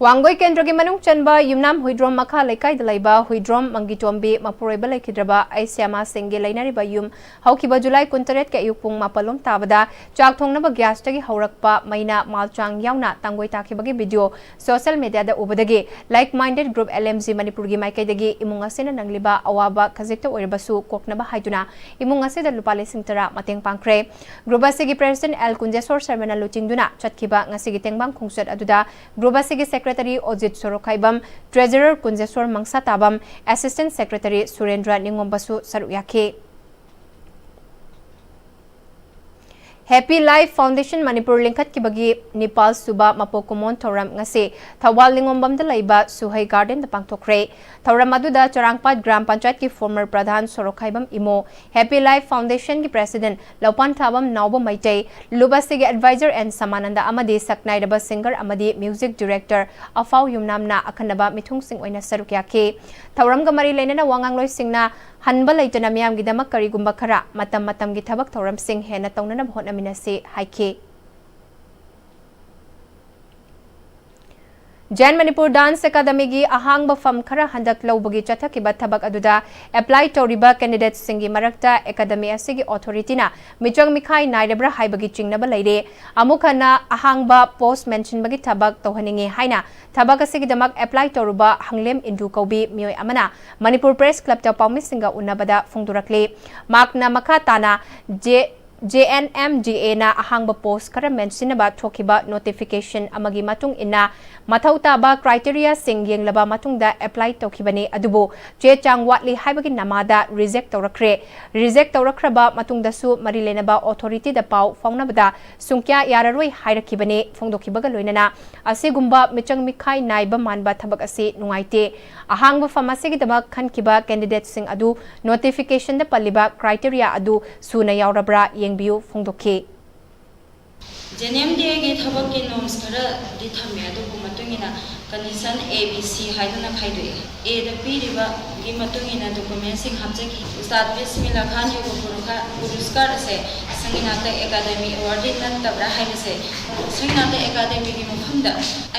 Wangoi ꯀꯦꯟꯗ꯭ꯔꯒꯤ ꯃꯅꯨꯡ ꯆꯟꯕ ꯌꯨꯝꯅꯥꯝ ꯍꯨꯏꯗ꯭ꯔꯣꯝ ꯃꯈꯥ ꯂꯩꯀꯥꯏꯗ ꯂꯩꯕ ꯍꯨꯏꯗ꯭ꯔꯣꯝ ꯃꯪꯒꯤꯇꯣꯝꯕꯤ ꯃꯄꯨꯔꯣꯏꯕ ꯂꯩꯈꯤꯗ꯭ꯔꯕ ꯑꯩꯁ꯭ꯌꯥꯃꯥ ꯁꯤꯡꯒꯤ ꯂꯩꯅꯔꯤꯕ ꯌꯨꯝ ꯍꯧꯈꯤꯕ ꯖꯨꯂꯥꯏ ꯀꯨꯟꯇꯔꯦꯠꯀꯤ ꯑꯌꯨꯛ ꯄꯨꯡ ꯃꯥꯄꯜ ꯂꯣꯝ ꯇꯥꯕꯗ ꯆꯥꯛ ꯊꯣꯡꯅꯕ ꯒ꯭ꯌꯥꯁꯇꯒꯤ ꯍꯧꯔꯛꯄ ꯃꯩꯅ ꯃꯥꯜꯆꯥꯡ ꯌꯥꯎꯅ ꯇꯥꯡꯒꯣꯏ ꯇꯥꯈꯤꯕꯒꯤ ꯚꯤꯗꯤꯑꯣ ꯁꯣꯁꯤꯌꯦꯜ ꯃꯤꯗꯤꯌꯥꯗ ꯎꯕꯗꯒꯤ Like Minded Group L M G ꯃꯅꯤꯄꯨꯔꯒꯤ ꯃꯥꯏꯀꯩꯗꯒꯤ ꯏꯃꯨꯡ ꯑꯁꯤꯅ ꯅꯪꯂꯤꯕ ꯑꯋꯥꯕ ꯈꯖꯤꯛꯇ ꯑꯣꯏꯔꯕꯁꯨ ꯀꯣꯛꯅꯕ ꯍꯥꯏꯗꯨꯅ ꯏꯃꯨꯡ ꯑꯁꯤꯗ ꯂꯨꯄꯥ ꯂꯤꯁꯤꯡ ꯇꯔꯥ ꯃꯇꯦꯡ ꯄꯥꯡꯈ꯭ꯔꯦ꯫ Group ꯑꯁꯤꯒꯤ President L ꯀꯨꯟꯖꯦꯁꯣꯔ ꯁꯔꯃꯅ ꯂꯨꯆꯤꯡꯗꯨꯅ ꯆꯠꯈꯤꯕ ꯉꯁꯤꯒꯤ ꯇꯦꯡꯕꯥꯡ ꯈꯣꯡꯆꯠ ꯑꯗꯨꯗ Group ꯑꯁꯤꯒꯤ Secretary ꯑꯣꯖꯤꯠ ꯁꯣꯔꯣꯛꯈꯥꯏꯕꯝ, Treasurer ꯀꯨꯟꯖꯦꯁꯣꯔ ꯃꯪꯁꯥꯇꯥꯕꯝ, Assistant Secretary ꯁꯨꯔꯦꯟꯗ꯭ꯔ ꯅꯤꯉꯣꯝꯕꯁꯨ ꯁꯔꯨꯛ ꯌꯥꯈꯤ꯫ Happy Life Foundation ꯃꯅꯤꯄꯨꯔ ꯂꯤꯡꯈꯠꯈꯤꯕꯒꯤ ꯅꯤꯄꯥꯜ ꯁꯨꯕ ꯃꯄꯣꯛ ꯀꯨꯝꯑꯣꯟ ꯊꯧꯔꯝ ꯉꯁꯤ ꯊꯧꯕꯥꯜ ꯅꯤꯉꯣꯝꯕꯝꯗ ꯂꯩꯕ ꯁꯨꯍꯩ ꯒꯥꯔꯗꯦꯟꯗ ꯄꯥꯡꯊꯣꯛꯈ꯭ꯔꯦ꯫ ꯊꯧꯔꯝ ꯑꯗꯨꯗ ꯆꯔꯥꯡꯄꯥꯠ ꯒ꯭ꯔꯥꯝ ꯄꯟꯆꯥꯌꯠꯀꯤ former ꯄ꯭ꯔꯙꯥꯟ ꯁꯣꯔꯣꯛꯈꯥꯏꯕꯝ Imo, Happy Life Foundationꯒꯤ President ꯂꯧꯄꯥꯟꯊꯥꯕꯝ ꯅꯥꯎꯕ Meitei, ꯂꯨꯞ ꯑꯁꯤꯒꯤ Advisor N ꯁꯃꯥꯅꯟꯗ ꯑꯃꯗꯤ ꯁꯛꯅꯥꯏꯔꯕ singer ꯑꯃꯗꯤ music director ꯑꯐꯥꯎ ꯌꯨꯝꯅꯥꯝꯅ ꯑꯈꯟꯅꯕ ꯃꯤꯊꯨꯡꯁꯤꯡ ꯑꯣꯏꯅ ꯁꯔꯨꯛ ꯌꯥꯈꯤ꯫ ꯊꯧꯔꯝꯒ ꯃꯔꯤ ꯂꯩꯅꯅ ꯋꯥꯉꯥꯡꯂꯣꯏꯁꯤꯡꯅ ꯍꯟꯕ ꯂꯩꯇꯅ ꯃꯤꯌꯥꯝꯒꯤꯗꯃꯛ ꯀꯔꯤꯒꯨꯝꯕ ꯈꯔ ꯃꯇꯝ ꯃꯇꯝꯒꯤ ꯊꯕꯛ ꯊꯧꯔꯝꯁꯤꯡ ꯍꯦꯟꯅ ꯇꯧꯅꯅꯕ ꯍꯣꯠꯅꯃꯤꯟꯅꯁꯤ ꯍꯥꯏꯈꯤ꯫ Zen Manipur Dance Academyꯒꯤ ꯑꯍꯥꯡꯕ ꯐꯝ ꯈꯔ ꯍꯟꯗꯛ ꯂꯧꯕꯒꯤ ꯆꯠꯊꯈꯤꯕ ꯊꯕꯛ ꯑꯗꯨꯗ apply ꯇꯧꯔꯤꯕ candidateꯁꯤꯡꯒꯤ ꯃꯔꯛꯇ academy ꯑꯁꯤꯒꯤ authorityꯅ ꯃꯤꯆꯪ ꯃꯤꯈꯥꯏ ꯅꯥꯏꯔꯕ꯭ꯔꯥ ꯍꯥꯏꯕꯒꯤ ꯆꯤꯡꯅꯕ ꯂꯩꯔꯦ꯫ ꯑꯃꯨꯛ ꯍꯟꯅ ꯑꯍꯥꯡꯕ post ꯃꯦꯟꯁꯤꯟꯕꯒꯤ ꯊꯕꯛ ꯇꯧꯍꯟꯅꯤꯡꯏ ꯍꯥꯏꯅ ꯊꯕꯛ ꯑꯁꯤꯒꯤꯗꯃꯛ apply ꯇꯧꯔꯨꯕ ꯍꯪꯂꯦꯝ ꯏꯟꯗꯨ ꯀꯧꯕꯤ ꯃꯤꯑꯣꯏ ꯑꯃꯅ ꯃꯅꯤꯄꯨꯔ Press Clubꯇ ꯄꯥꯎꯃꯤꯁꯤꯡꯒ ꯎꯅꯕꯗ ꯐꯣꯡꯗꯣꯔꯛꯂꯤ꯫ ꯃꯍꯥꯛꯅ ꯃꯈꯥ ꯇꯥꯅ J-, JNMDAꯅ ꯑꯍꯥꯡꯕ post ꯈꯔ ꯃꯦꯟꯁꯤꯟꯅꯕ ꯊꯣꯛꯈꯤꯕ notification ꯑꯃꯒꯤ ꯃꯇꯨꯡ ꯏꯟꯅ ꯃꯊꯧ ꯇꯥꯕ criteriaꯁꯤꯡ ꯌꯦꯡꯂꯕ ꯃꯇꯨꯡꯗ apply ꯇꯧꯈꯤꯕꯅꯤ, ꯑꯗꯨꯕꯨ ꯆꯦ ꯆꯥꯡ ꯋꯥꯠꯂꯤ ꯍꯥꯏꯕꯒꯤ ꯅꯃꯥꯗ reject ꯇꯧꯔꯛꯈ꯭ꯔꯦ꯫ Reject ꯇꯧꯔꯛꯈ꯭ꯔꯕ ꯃꯇꯨꯡꯗꯁꯨ ꯃꯔꯤ ꯂꯩꯅꯕ authorityꯗ ꯄꯥꯎ ꯐꯥꯎꯅꯕꯗ ꯁꯨꯡꯀꯌꯥ ꯌꯥꯔꯔꯣꯏ ꯍꯥꯏꯔꯛꯈꯤꯕꯅꯤ꯫ ꯐꯣꯡꯗꯣꯛꯈꯤꯕꯒ ꯂꯣꯏꯅꯅ ꯑꯁꯤꯒꯨꯝꯕ ꯃꯤꯆꯪ ꯃꯤꯈꯥꯏ ꯅꯥꯏꯕ ꯃꯥꯟꯕ ꯊꯕꯛ ꯑꯁꯤ ꯅꯨꯡꯉꯥꯏꯇꯦ꯫ ꯑꯍꯥꯡꯕ ꯐꯝ ꯑꯁꯤꯒꯤꯗꯃꯛ ꯈꯟꯈꯤꯕ candidateꯁꯤꯡ ꯑꯗꯨ notificationꯗ ꯄꯜꯂꯤꯕ criteria ꯑꯗꯨ ꯁꯨꯅ ꯌꯥꯎꯔꯕ꯭ꯔꯥ ꯌꯦꯡꯕꯤꯌꯨ ꯐꯣꯡꯗꯣꯛꯈꯤ꯫ ꯑꯦꯟ ꯑꯦꯝ ꯗꯤ ꯑꯦꯒꯤ ꯊꯕꯛꯀꯤ ꯅꯣꯔꯝꯁ ꯈꯔꯗꯤ ꯊꯝꯃꯤ꯫ ꯑꯗꯨꯕꯨ ꯃꯇꯨꯡ ꯏꯟꯅ ꯀꯟꯗꯤꯁꯟ ꯑꯦ ꯕꯤ ꯁꯤ ꯍꯥꯏꯗꯨꯅ ꯈꯥꯏꯗꯣꯛꯏ꯫ ꯑꯦꯗ ꯄꯤꯔꯤꯕꯒꯤ ꯃꯇꯨꯡ ꯏꯟꯅ ꯗꯣꯀꯨꯃꯦꯟꯁꯤꯡ ꯍꯥꯞꯆꯈꯤ꯫ ꯎꯁꯇꯥꯗ ꯕꯤꯁꯃꯤꯜꯂꯥ ꯈꯥꯟ ꯌꯣꯒ ꯄꯨꯔꯈ- ꯄꯨꯔꯁꯀꯥꯔ ꯑꯁꯦ ꯁꯪꯒꯤꯅꯥꯇ ꯑꯦꯀꯥꯗꯃꯤ ꯑꯦꯋꯥꯔꯗꯤ ꯅꯠꯇꯕ꯭ꯔꯥ ꯍꯥꯏꯕꯁꯦ ꯁꯪꯒꯤꯅꯥꯇ ꯑꯦꯀꯥꯗꯃꯤꯒꯤ ꯃꯐꯝꯗ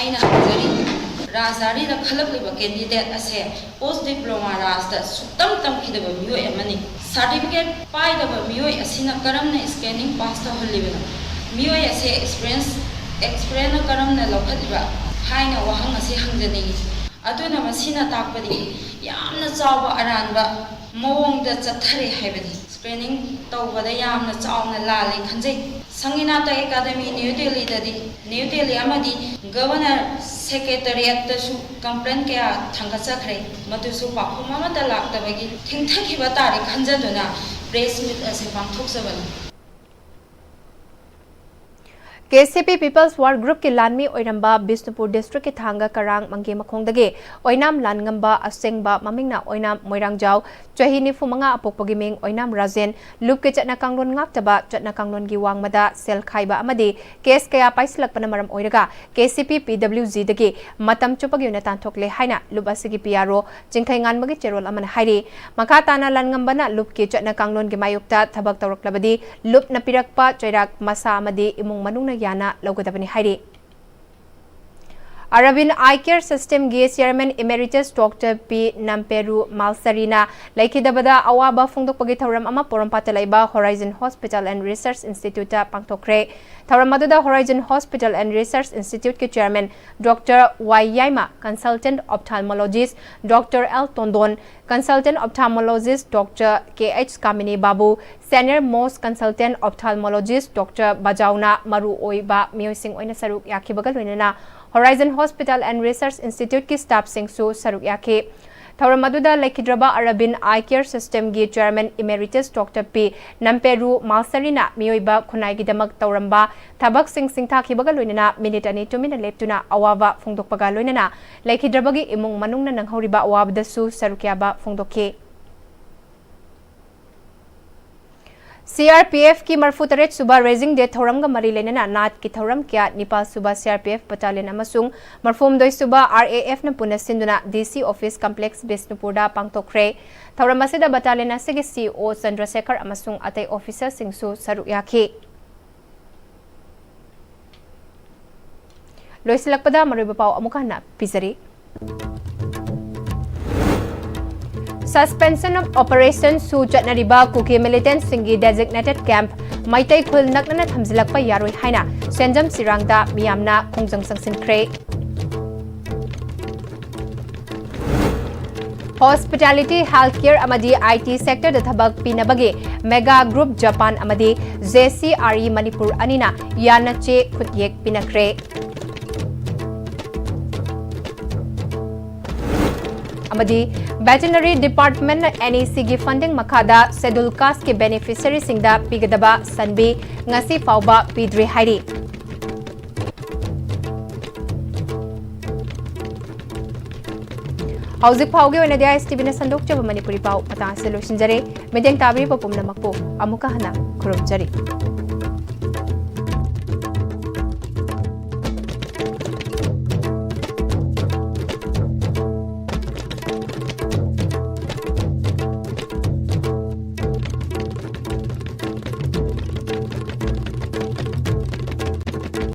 ꯑꯩꯅ ꯍꯪꯖꯔꯤ꯫ ꯔꯥꯖꯙꯥꯅꯤꯗ ꯈꯜꯂꯛꯂꯤꯕ ꯀꯦꯟꯗꯤꯗꯦꯠ ꯑꯁꯦ ꯄꯣꯁ ꯗꯤꯄ꯭ꯂꯣꯃꯥ ꯔꯥꯖꯇ ꯁꯨꯛꯇꯝ ꯇꯝꯈꯤꯗꯕ ꯃꯤꯑꯣꯏ ꯑꯃꯅꯤ꯫ ꯁꯥꯔꯇꯤꯐꯤꯀꯦꯠ ꯄꯥꯏꯗꯕ ꯃꯤꯑꯣꯏ ꯑꯁꯤꯅ ꯀꯔꯝꯅ ꯁ꯭ꯀꯦꯅꯤꯡ ꯄꯥꯁ ꯇꯧꯍꯜꯂꯤꯕꯅꯣ? ꯃꯤꯑꯣꯏ ꯑꯁꯦ ꯑꯦꯛꯁꯄꯤꯔꯤꯌꯦꯟꯁ ꯑꯦꯛꯁꯄꯤꯔꯤꯌꯦꯟꯁꯅ ꯀꯔꯝꯅ ꯂꯧꯈꯠꯂꯤꯕ ꯍꯥꯏꯅ ꯋꯥꯍꯪ ꯑꯁꯤ ꯍꯪꯖꯅꯤꯡꯏ꯫ ꯑꯗꯨꯅ ꯃꯁꯤꯅ ꯇꯥꯛꯄꯗꯤ ꯌꯥꯝꯅ ꯆꯥꯎꯕ ꯑꯔꯥꯟꯕ ꯃꯑꯣꯡꯗ ꯆꯠꯊꯔꯦ ꯍꯥꯏꯕꯅꯤ꯫ ꯁ꯭ꯀꯦꯅꯤꯡ ꯇꯧꯕꯗ ꯌꯥꯝꯅ ꯆꯥꯎꯅ ꯂꯥꯜꯂꯦ ꯈꯟꯖꯩ꯫ ꯁꯪꯒꯤꯅꯥꯇ ꯑꯦꯀꯥꯗꯃꯤ ꯅ꯭ꯌꯨ ꯗꯦꯜꯂꯤꯗꯗꯤ, ꯅ꯭ꯌꯨ ꯗꯦꯜꯂꯤ ꯑꯃꯗꯤ ꯒꯚꯔꯅꯔ ꯁꯦꯀ꯭ꯔꯦꯇꯔꯤꯌꯦꯠꯇꯁꯨ ꯀꯝꯄ꯭ꯂꯦꯟ ꯀꯌꯥ ꯊꯥꯡꯒꯠꯆꯈ꯭ꯔꯦ꯫ ꯃꯗꯨꯁꯨ ꯄꯥꯎꯈꯨꯝ ꯑꯃꯠꯇ ꯂꯥꯛꯇꯕꯒꯤ ꯊꯦꯡꯊꯈꯤꯕ ꯇꯥꯔꯦ ꯈꯟꯖꯗꯨꯅ ꯄ꯭ꯔꯦꯁ ꯃꯤꯠ ꯑꯁꯤ ꯄꯥꯡꯊꯣꯛꯆꯕꯅꯤ꯫ ꯀꯦ ꯁꯤ ꯄꯤ People's War Groupꯀꯤ ꯂꯥꯟꯃꯤ ꯑꯣꯏꯔꯝꯕ ꯕꯤꯁꯅꯨꯄꯨꯔ ꯗꯤꯁꯇ꯭ꯔꯤꯛꯀꯤ ꯊꯥꯡꯒ ꯀꯔꯥꯡ ꯃꯪꯒꯦ ꯃꯈꯣꯡꯗꯒꯤ ꯑꯣꯏꯅꯥꯝ ꯂꯥꯟꯉꯝꯕ, ꯑꯁꯦꯡꯕ ꯃꯃꯤꯡꯅ ꯑꯣꯏꯅꯥꯝ ꯃꯣꯏꯔꯥꯡꯖꯥꯎ, ꯆꯍꯤ ꯅꯤꯐꯨ ꯃꯉꯥ ꯑꯄꯣꯛꯄꯒꯤ ꯃꯤꯡ ꯑꯣꯏꯅꯥꯝ ꯔꯥꯖꯦꯟ, ꯂꯨꯞꯀꯤ ꯆꯠꯅ ꯀꯥꯡꯂꯣꯟ ꯉꯥꯛꯇꯕ, ꯆꯠꯅ ꯀꯥꯡꯂꯣꯟꯒꯤ ꯋꯥꯡꯃꯗ ꯁꯦꯜ ꯈꯥꯏꯕ ꯑꯃꯗꯤ ꯀꯦꯁ ꯀꯌꯥ ꯄꯥꯏꯁꯤꯜꯂꯛꯄꯅ ꯃꯔꯝ ꯑꯣꯏꯔꯒ ꯀꯦ ꯁꯤ ꯄꯤ ꯄꯤ ꯗꯕ꯭ꯂꯤꯎ ꯖꯤꯗꯒꯤ ꯃꯇꯝ ꯆꯨꯞꯄꯒꯤ ꯑꯣꯏꯅ ꯇꯥꯟꯊꯣꯛꯂꯦ ꯍꯥꯏꯅ ꯂꯨꯞ ꯑꯁꯤꯒꯤ ꯄꯤ ꯑꯥꯔ ꯑꯣ ꯆꯤꯡꯈꯩꯉꯥꯟꯕꯒꯤ ꯆꯦꯔꯣꯜ ꯑꯃꯅ ꯍꯥꯏꯔꯤ꯫ ꯃꯈꯥ ꯇꯥꯅ ꯂꯥꯟꯉꯝꯕꯅ ꯂꯨꯞꯀꯤ ꯆꯠꯅ ꯀꯥꯡꯂꯣꯟꯒꯤ ꯃꯥꯌꯣꯛꯇ ꯊꯕꯛ ꯇꯧꯔꯛꯂꯕꯗꯤ ꯂꯨꯞꯅ ꯄꯤꯔꯛꯄ ꯆꯩꯔꯥꯛ ꯃꯁꯥ ꯑꯃꯗꯤ ꯏꯃꯨꯡ ꯃꯅꯨꯡꯅ ꯌꯥꯅ ꯂꯧꯒꯗꯕꯅꯤ ꯍꯥꯏꯔꯤ꯫ ꯑꯔꯕꯤꯟ ꯑꯥꯏ ꯀꯦꯌꯔ ꯁꯤꯁꯇꯦꯝꯒꯤ chairman emeritus doctor P Namperu ꯃꯥꯜꯁꯔꯤꯅ ꯂꯩꯈꯤꯗꯕꯗ ꯑꯋꯥꯕ ꯐꯣꯡꯗꯣꯛꯄꯒꯤ ꯊꯧꯔꯝ ꯑꯃ ꯄꯣꯔꯣꯝꯄꯥꯠꯇ ꯂꯩꯕ ꯍꯣꯔꯥꯏꯖꯟ ꯍꯣꯁꯄꯤꯇꯥꯜ ꯑꯦꯟ ꯔꯤꯁꯔꯆ ꯏꯟꯁꯇꯤꯇ꯭ꯌꯨꯠꯇ ꯄꯥꯡꯊꯣꯛꯈ꯭ꯔꯦ꯫ ꯊꯧꯔꯝ ꯑꯗꯨꯗ ꯍꯣꯔꯥꯏꯖꯟ ꯍꯣꯁꯄꯤꯇꯥꯜ ꯑꯦꯟ ꯔꯤꯁꯔꯆ ꯏꯟꯁꯇꯤꯇ꯭ꯌꯨꯠꯀꯤ chairman doctor Y Yaima, consultant ophthalmologist doctor L Tondon, consultant ophthalmologist doctor K H Kamini Babu, senior most consultant ophthalmologist doctor ꯕꯖꯥꯎꯅ ꯃꯔꯨꯑꯣꯏꯕ ꯃꯤꯑꯣꯏꯁꯤꯡ ꯑꯣꯏꯅ ꯁꯔꯨꯛ ꯌꯥꯈꯤꯕꯒ ꯂꯣꯏꯅꯅ ꯍꯣꯔꯥꯏꯖꯟ ꯍꯣꯁꯄꯤꯇꯥꯜ ꯑꯦꯟ ꯔꯤꯁꯔꯆ ꯏꯟꯁꯇꯤꯇ꯭ꯌꯨꯠꯀꯤ ꯁ꯭ꯇꯥꯐꯁꯤꯡꯁꯨ ꯁꯔꯨꯛ ꯌꯥꯈꯤ꯫ ꯊꯧꯔꯝ ꯑꯗꯨꯗ ꯂꯩꯈꯤꯗ꯭ꯔꯕ ꯑꯔꯕꯤꯟ ꯑꯥꯏ ꯀꯦꯌꯔ ꯁꯤꯁꯇꯦꯝꯒꯤ chairman emeritus doctor P Namperu ꯃꯥꯜꯁꯔꯤꯅ ꯃꯤꯑꯣꯏꯕ ꯈꯨꯟꯅꯥꯏꯒꯤꯗꯃꯛ ꯇꯧꯔꯝꯕ ꯊꯕꯛꯁꯤꯡ ꯁꯤꯡꯊꯥꯈꯤꯕꯒ ꯂꯣꯏꯅꯅ ꯃꯤꯅꯤꯠ ꯑꯅꯤ ꯇꯨꯃꯤꯟꯅ ꯂꯦꯞꯇꯨꯅ ꯑꯋꯥꯕ ꯐꯣꯡꯗꯣꯛꯄꯒ ꯂꯣꯏꯅꯅ ꯂꯩꯈꯤꯗ꯭ꯔꯕꯒꯤ ꯏꯃꯨꯡ ꯃꯅꯨꯡꯅ ꯅꯪꯍꯧꯔꯤꯕ ꯑꯋꯥꯕꯗꯁꯨ ꯁꯔꯨꯛ ꯌꯥꯕ ꯐꯣꯡꯗꯣꯛꯈꯤ꯫ ꯁꯤ ꯑꯥꯔ ꯄꯤ ꯑꯦꯐꯀꯤ ꯃꯔꯤꯐꯨ ꯇꯔꯦꯠ ꯁꯨꯕ Raising Day ꯊꯧꯔꯝꯒ ꯃꯔꯤ ꯂꯩꯅꯅ ꯅꯥꯠꯀꯤ ꯊꯧꯔꯝ ꯀꯌꯥ, ꯅꯤꯄꯥꯜ ꯁꯨꯕ C R P F Battalion ꯑꯃꯁꯨꯡ ꯃꯔꯤꯐꯨ ꯍꯨꯝꯗꯣꯏ ꯁꯨꯕ ꯑꯥꯔ ꯑꯦ ꯑꯦꯐꯅ ꯄꯨꯟꯅ ꯁꯤꯟꯗꯨꯅ ꯗꯤ ꯁꯤ office complex ꯕꯤꯁꯅꯨꯄꯨꯔꯗ ꯄꯥꯡꯊꯣꯛꯈ꯭ꯔꯦ꯫ ꯊꯧꯔꯝ ꯑꯁꯤꯗ battalion ꯑꯁꯤꯒꯤ ꯁꯤ ꯏ ꯑꯣ ꯆꯟꯗ꯭ꯔꯁꯦꯈꯔ ꯑꯃꯁꯨꯡ ꯑꯇꯩ officerꯁꯤꯡꯁꯨ ꯁꯔꯨꯛ ꯌꯥꯈꯤ꯫ ꯂꯣꯏꯁꯤꯜꯂꯛꯄꯗ ꯃꯔꯨꯑꯣꯏꯕ ꯄꯥꯎ ꯑꯃꯨꯛ ꯍꯟꯅ ꯄꯤꯖꯔꯤ꯫ Suspension of Operation ꯁꯨ ꯆꯠꯅꯔꯤꯕ ꯀꯨꯀꯤ militantꯁꯤꯡꯒꯤ designated camp ꯃꯩꯇꯩ ꯈꯨꯜ ꯅꯛꯅꯅ ꯊꯝꯖꯤꯜꯂꯛꯄ ꯌꯥꯔꯣꯏ ꯍꯥꯏꯅ ꯁꯦꯟꯖꯝ ꯆꯤꯔꯥꯡꯗ ꯃꯤꯌꯥꯝꯅ ꯈꯣꯡꯖꯪ ꯆꯪꯁꯤꯟꯈ꯭ꯔꯦ꯫ Hospitality, healthcare ꯑꯃꯗꯤ ꯑꯥꯏ ꯇꯤ sectorꯗ ꯊꯕꯛ ꯄꯤꯅꯕꯒꯤ Mega Group Japan ꯑꯃꯗꯤ J C R E Manipur ꯑꯅꯤꯅ ꯌꯥꯅ ꯆꯦ ꯈꯨꯠꯌꯦꯛ ꯄꯤꯅꯈ꯭ꯔꯦ꯫ ꯑꯃꯗꯤ Veterinary Departmentꯅ N E Cꯒꯤ funding ꯃꯈꯥꯗ Scheduled Castꯀꯤ beneficiaryꯁꯤꯡꯗ ꯄꯤꯒꯗꯕ ꯁꯟꯕꯤ ꯉꯁꯤ ꯐꯥꯎꯕ ꯄꯤꯗ꯭ꯔꯤ ꯍꯥꯏꯔꯤ꯫ ꯍꯧꯖꯤꯛ ꯐꯥꯎꯒꯤ ꯑꯣꯏꯅꯗꯤ ꯑꯥꯏ ꯑꯦꯁ ꯇꯤ ꯚꯤꯅ ꯁꯟꯗꯣꯛꯆꯕ ꯃꯅꯤꯄꯨꯔꯤ ꯄꯥꯎ ꯃꯇꯥꯡ ꯑꯁꯤꯗ ꯂꯣꯏꯁꯤꯟꯖꯔꯦ꯫ ꯃꯤꯠꯌꯦꯡ ꯇꯥꯕꯤꯔꯤꯕ ꯄꯨꯝꯅꯃꯛꯄꯨ ꯑꯃꯨꯛꯀ ꯍꯟꯅ ꯈꯨꯔꯨꯝꯖꯔꯤ꯫